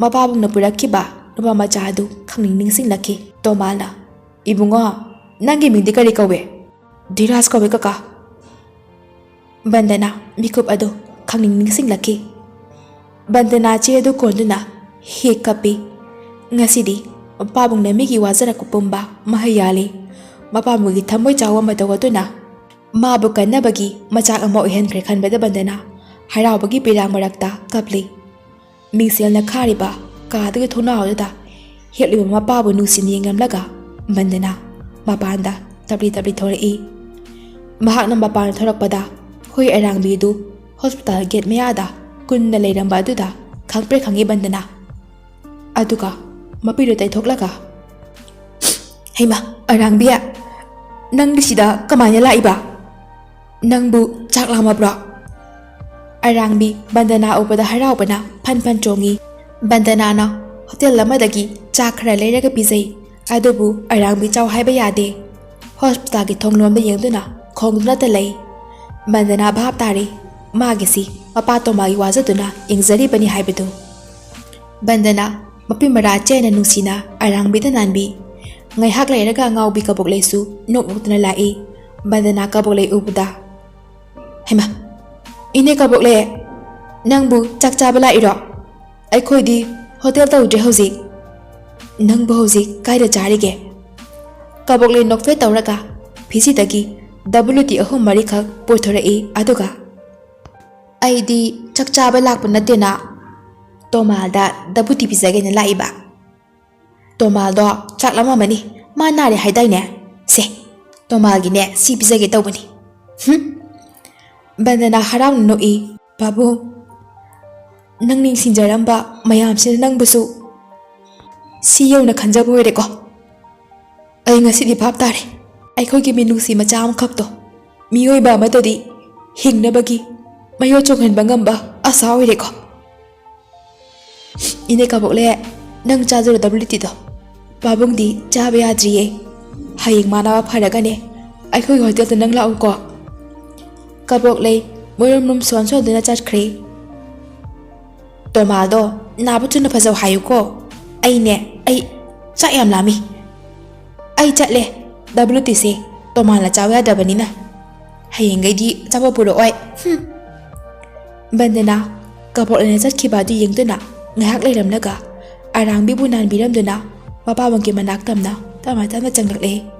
ꯃꯄꯥꯕꯨꯡꯅ ꯄꯨꯔꯛꯈꯤꯕ ꯅꯨꯄꯥ ꯃꯆꯥ ꯑꯗꯨ ꯈꯪꯅꯤꯡ ꯅꯤꯡꯁꯤꯡꯂꯛꯈꯤ꯫ ꯇꯣꯃꯥꯅ, "ꯏꯕꯨꯡꯉꯣ, ꯅꯪꯒꯤ ꯃꯤꯡꯗꯤ ꯀꯔꯤ ꯀꯧꯏ?" "ꯙꯤꯔꯥꯖ ꯀꯧꯏ, ꯀꯀꯥ꯫" ꯕꯟꯗꯅ ꯃꯤꯀꯨꯞ ꯑꯗꯨ ꯈꯪꯅꯤꯡ ꯅꯤꯡꯁꯤꯡꯂꯛꯈꯤ꯫ ꯕꯟꯗꯅ ꯆꯦ ꯑꯗꯨ ꯀꯣꯟꯗꯨꯅ ꯍꯦꯛ ꯀꯞꯄꯤ꯫ ꯉꯁꯤꯗꯤ ꯃꯄꯥꯕꯨꯡꯅ ꯃꯤꯒꯤ ꯋꯥꯖꯔꯛꯄ ꯄꯨꯝꯕ ꯃꯍꯩ ꯌꯥꯜꯂꯤ꯫ ꯃꯄꯥꯕꯨꯡꯒꯤ ꯊꯃꯣꯏ ꯆꯥꯎꯕ ꯃꯇꯧ ꯑꯗꯨꯅ ꯃꯥꯕꯨ ꯀꯟꯅꯕꯒꯤ ꯃꯆꯥꯛ ꯑꯃ ꯑꯣꯏꯍꯟꯈ꯭ꯔꯦ ꯈꯟꯕꯗ ꯕꯟꯗꯅ ꯍꯔꯥꯎꯕꯒꯤ ꯄꯤꯔꯥꯡ ꯃꯔꯛꯇ ꯀꯞꯂꯤ꯫ ꯃꯤꯡꯁꯦꯜꯅ ꯈꯥꯔꯤꯕ ꯀꯥꯗꯨꯒꯤ ꯊꯣꯡꯅꯥꯎ ꯑꯗꯨꯗ ꯍꯦꯞꯂꯤꯕ ꯃꯄꯥꯕꯨ ꯅꯨꯡꯁꯤꯅ ꯌꯦꯡꯂꯝꯂꯒ ꯕꯟꯗꯅ ꯃꯄꯥꯟꯗ ꯇꯞꯂꯤ ꯇꯞꯂꯤ ꯊꯣꯔꯛꯏ꯫ ꯃꯍꯥꯛꯅ ꯃꯄꯥꯟ ꯊꯣꯔꯛꯄꯗ ꯍꯨꯏ ꯑꯔꯥꯡꯕꯤ ꯑꯗꯨ ꯍꯣꯁꯄꯤꯇꯥꯜ ꯒꯦꯠ ꯃꯌꯥꯗ ꯀꯨꯟꯅ ꯂꯩꯔꯝꯕ ꯑꯗꯨꯗ ꯈꯪꯄ꯭ꯔꯦꯛ ꯈꯪꯉꯤ ꯕꯟꯗꯅ꯫ ꯑꯗꯨꯒ ꯃꯄꯤꯗꯨ ꯇꯩꯊꯣꯛꯂꯒ, "ꯍꯩꯃꯥ, ꯑꯔꯥꯡꯕꯤ, ꯅꯪꯗꯤ ꯁꯤꯗ ꯀꯃꯥꯏꯅ ꯂꯥꯛꯏꯕ? ꯅꯪꯕꯨ ꯆꯥꯛ ꯂꯥꯝꯃꯕ꯭ꯔꯣ?" ꯑꯔꯥꯡꯕꯤ ꯕꯟꯗꯅꯥ ꯎꯕꯗ ꯍꯔꯥꯎꯕꯅ ꯐꯟ ꯐꯟ ꯆꯣꯡꯉꯤ꯫ ꯕꯟꯗꯅꯥꯅ ꯍꯣꯇꯦꯜ ꯑꯃꯗꯒꯤ ꯆꯥꯛ ꯈꯔ ꯂꯩꯔꯒ ꯄꯤꯖꯩ꯫ ꯑꯗꯨꯕꯨ ꯑꯔꯥꯡꯕꯤ ꯆꯥꯎ ꯍꯥꯏꯕ ꯌꯥꯗꯦ꯫ ꯍꯣꯁꯄꯤꯇꯥꯜꯒꯤ ꯊꯣꯡ ꯂꯣꯝꯗ ꯌꯦꯡꯗꯨꯅ ꯈꯣꯡꯗꯨꯅꯇ ꯂꯩ꯫ ꯕꯟꯗꯅꯥ ꯚꯥꯞ ꯇꯥꯔꯤ, ꯃꯥꯒꯤꯁꯤ ꯃꯄꯥ ꯇꯣꯃꯥꯒꯤ ꯋꯥꯖꯗꯨꯅ ꯌꯦꯡꯖꯔꯤꯕꯅꯤ ꯍꯥꯏꯕꯗꯨ꯫ ꯕꯟꯗꯅꯥ ꯃꯄꯤ ꯃꯔꯥ ꯆꯦꯠꯅ ꯅꯨꯡꯁꯤꯅ ꯑꯔꯥꯡꯕꯤꯗ ꯅꯥꯟꯕꯤ꯫ ꯉꯥꯏꯍꯥꯛ ꯂꯩꯔꯒ ꯑꯉꯥꯎꯕꯤ ꯀꯕꯣꯛꯂꯩꯁꯨ ꯅꯣꯛ ꯅꯣꯛꯇꯨꯅ ꯂꯥꯛꯏ꯫ ꯕꯟꯗꯅꯥ ꯀꯕꯣꯛꯂꯩ ꯎꯕꯗ, "ꯍꯩꯃꯥ, ꯏꯅꯦ ꯀꯕꯣꯛꯂꯩ, ꯅꯪꯕꯨ ꯆꯥꯛ ꯆꯥꯕ ꯂꯥꯛꯏꯔꯣ? ꯑꯩꯈꯣꯏꯗꯤ ꯍꯣꯇꯦꯜ ꯇꯧꯗ꯭ꯔꯦ ꯍꯧꯖꯤꯛ꯫ ꯅꯪꯕꯨ ꯍꯧꯖꯤꯛ ꯀꯥꯏꯗ ꯆꯥꯔꯤꯒꯦ?" ꯀꯕꯣꯛꯂꯩ ꯅꯣꯛꯐꯦꯠ ꯇꯧꯔꯒ ꯐꯤꯖꯤꯗꯒꯤ ꯗꯕꯨꯂꯨꯇꯤ ꯑꯍꯨꯝ ꯃꯔꯤꯈꯛ ꯄꯨꯊꯣꯔꯛꯏ꯫ ꯑꯗꯨꯒ, "ꯑꯩꯗꯤ ꯆꯥꯛ ꯆꯥꯕ ꯂꯥꯛꯄ ꯅꯠꯇꯦꯅ, ꯇꯣꯃꯥꯗ ꯗꯕꯨꯇꯤ ꯄꯤꯖꯒꯦꯅ ꯂꯥꯛꯏꯕ꯫ "ꯇꯣꯃꯥꯜꯗꯣ ꯆꯥꯛ ꯂꯥꯝꯃꯝꯃꯅꯤ, ꯃꯥ ꯅꯥꯔꯦ ꯍꯥꯏꯗꯥꯏꯅꯦ? ꯁꯦ, ꯇꯣꯃꯥꯜꯒꯤꯅꯦ ꯁꯤ ꯄꯤꯖꯒꯦ ꯇꯧꯕꯅꯤ꯫" ꯍꯨꯝ꯫ ꯕꯟꯗꯅꯥ ꯍꯔꯥꯎꯅ ꯅꯣꯛꯏ꯫ "ꯄꯥꯕꯨꯡ, ꯅꯪ ꯅꯤꯡꯁꯤꯡꯖꯔꯝꯕ ꯃꯌꯥꯝꯁꯤꯅ ꯅꯪꯕꯨꯁꯨ ꯁꯤ ꯌꯧꯅ ꯈꯟꯖꯕ ꯑꯣꯏꯔꯦꯀꯣ꯫ ꯑꯩ ꯉꯁꯤꯗꯤ ꯚꯥꯞ ꯇꯥꯔꯦ꯫ ꯑꯩꯈꯣꯏꯒꯤ ꯃꯤꯅꯨꯡꯁꯤ ꯃꯆꯥ ꯑꯃꯈꯛꯇꯣ ꯃꯤꯑꯣꯏꯕ ꯑꯃꯗꯗꯤ ꯍꯤꯡꯅꯕꯒꯤ ꯃꯌꯣꯜ ꯆꯣꯡꯍꯟꯕ ꯉꯝꯕ ꯑꯁꯥ ꯑꯣꯏꯔꯦꯀꯣ꯫" "ꯏꯅꯦ ꯀꯕꯣꯛꯂꯦ, ꯅꯪ ꯆꯥꯖꯔꯣ ꯗꯕ꯭ꯂꯤꯎ ꯇꯤꯗꯣ꯫ ꯄꯥꯕꯨꯡꯗꯤ ꯆꯥꯕ ꯌꯥꯗ꯭ꯔꯤꯌꯦ꯫ ꯍꯌꯦꯡ ꯃꯥ ꯅꯥꯕ ꯐꯔꯒꯅꯦ ꯑꯩꯈꯣꯏꯒꯤ ꯍꯣꯇꯦꯜꯗ ꯅꯪ ꯂꯥꯛꯎꯀꯣ꯫" ꯀꯕꯣꯛꯂꯩ ꯃꯣꯏꯔꯣꯝ ꯂꯣꯝ ꯁꯣꯟ ꯁꯣꯟꯗꯨꯅ ꯆꯠꯈ꯭ꯔꯦ꯫ "ꯇꯣꯃꯥꯜꯗꯣ ꯅꯥꯕ ꯊꯨꯅ ꯐꯖꯧ ꯍꯥꯏꯌꯨꯀꯣ꯫ ꯑꯩꯅꯦ, ꯑꯩ ꯆꯥꯛ ꯌꯥꯝ ꯂꯥꯝꯃꯤ꯫ ꯑꯩ ꯆꯠꯂꯦ, ꯗꯕ꯭ꯂꯤꯎ ꯇꯤꯁꯦ ꯇꯣꯃꯥꯜꯅ ꯆꯥꯎ ꯌꯥꯗꯕꯅꯤꯅ꯫ ꯍꯌꯦꯡꯈꯩꯗꯤ ꯑꯆꯥꯄꯣꯠ ꯄꯨꯔꯛꯑꯣꯏ꯫" ꯍꯨꯝ꯫ ꯕꯟꯗꯅꯥ ꯀꯕꯣꯛꯂꯩꯅ ꯆꯠꯈꯤꯕ ꯑꯗꯨ ꯌꯦꯡꯗꯨꯅ ꯉꯥꯏꯍꯥꯛ ꯂꯩꯔꯝꯂꯒ ꯑꯔꯥꯡꯕꯤꯕꯨ ꯅꯥꯟꯕꯤꯔꯝꯗꯨꯅ ꯃꯄꯥꯕꯨꯡꯒꯤ ꯃꯅꯥꯛ ꯇꯝꯅ ꯇꯞꯅ ꯇꯞꯅ ꯆꯪꯂꯛꯂꯦ꯫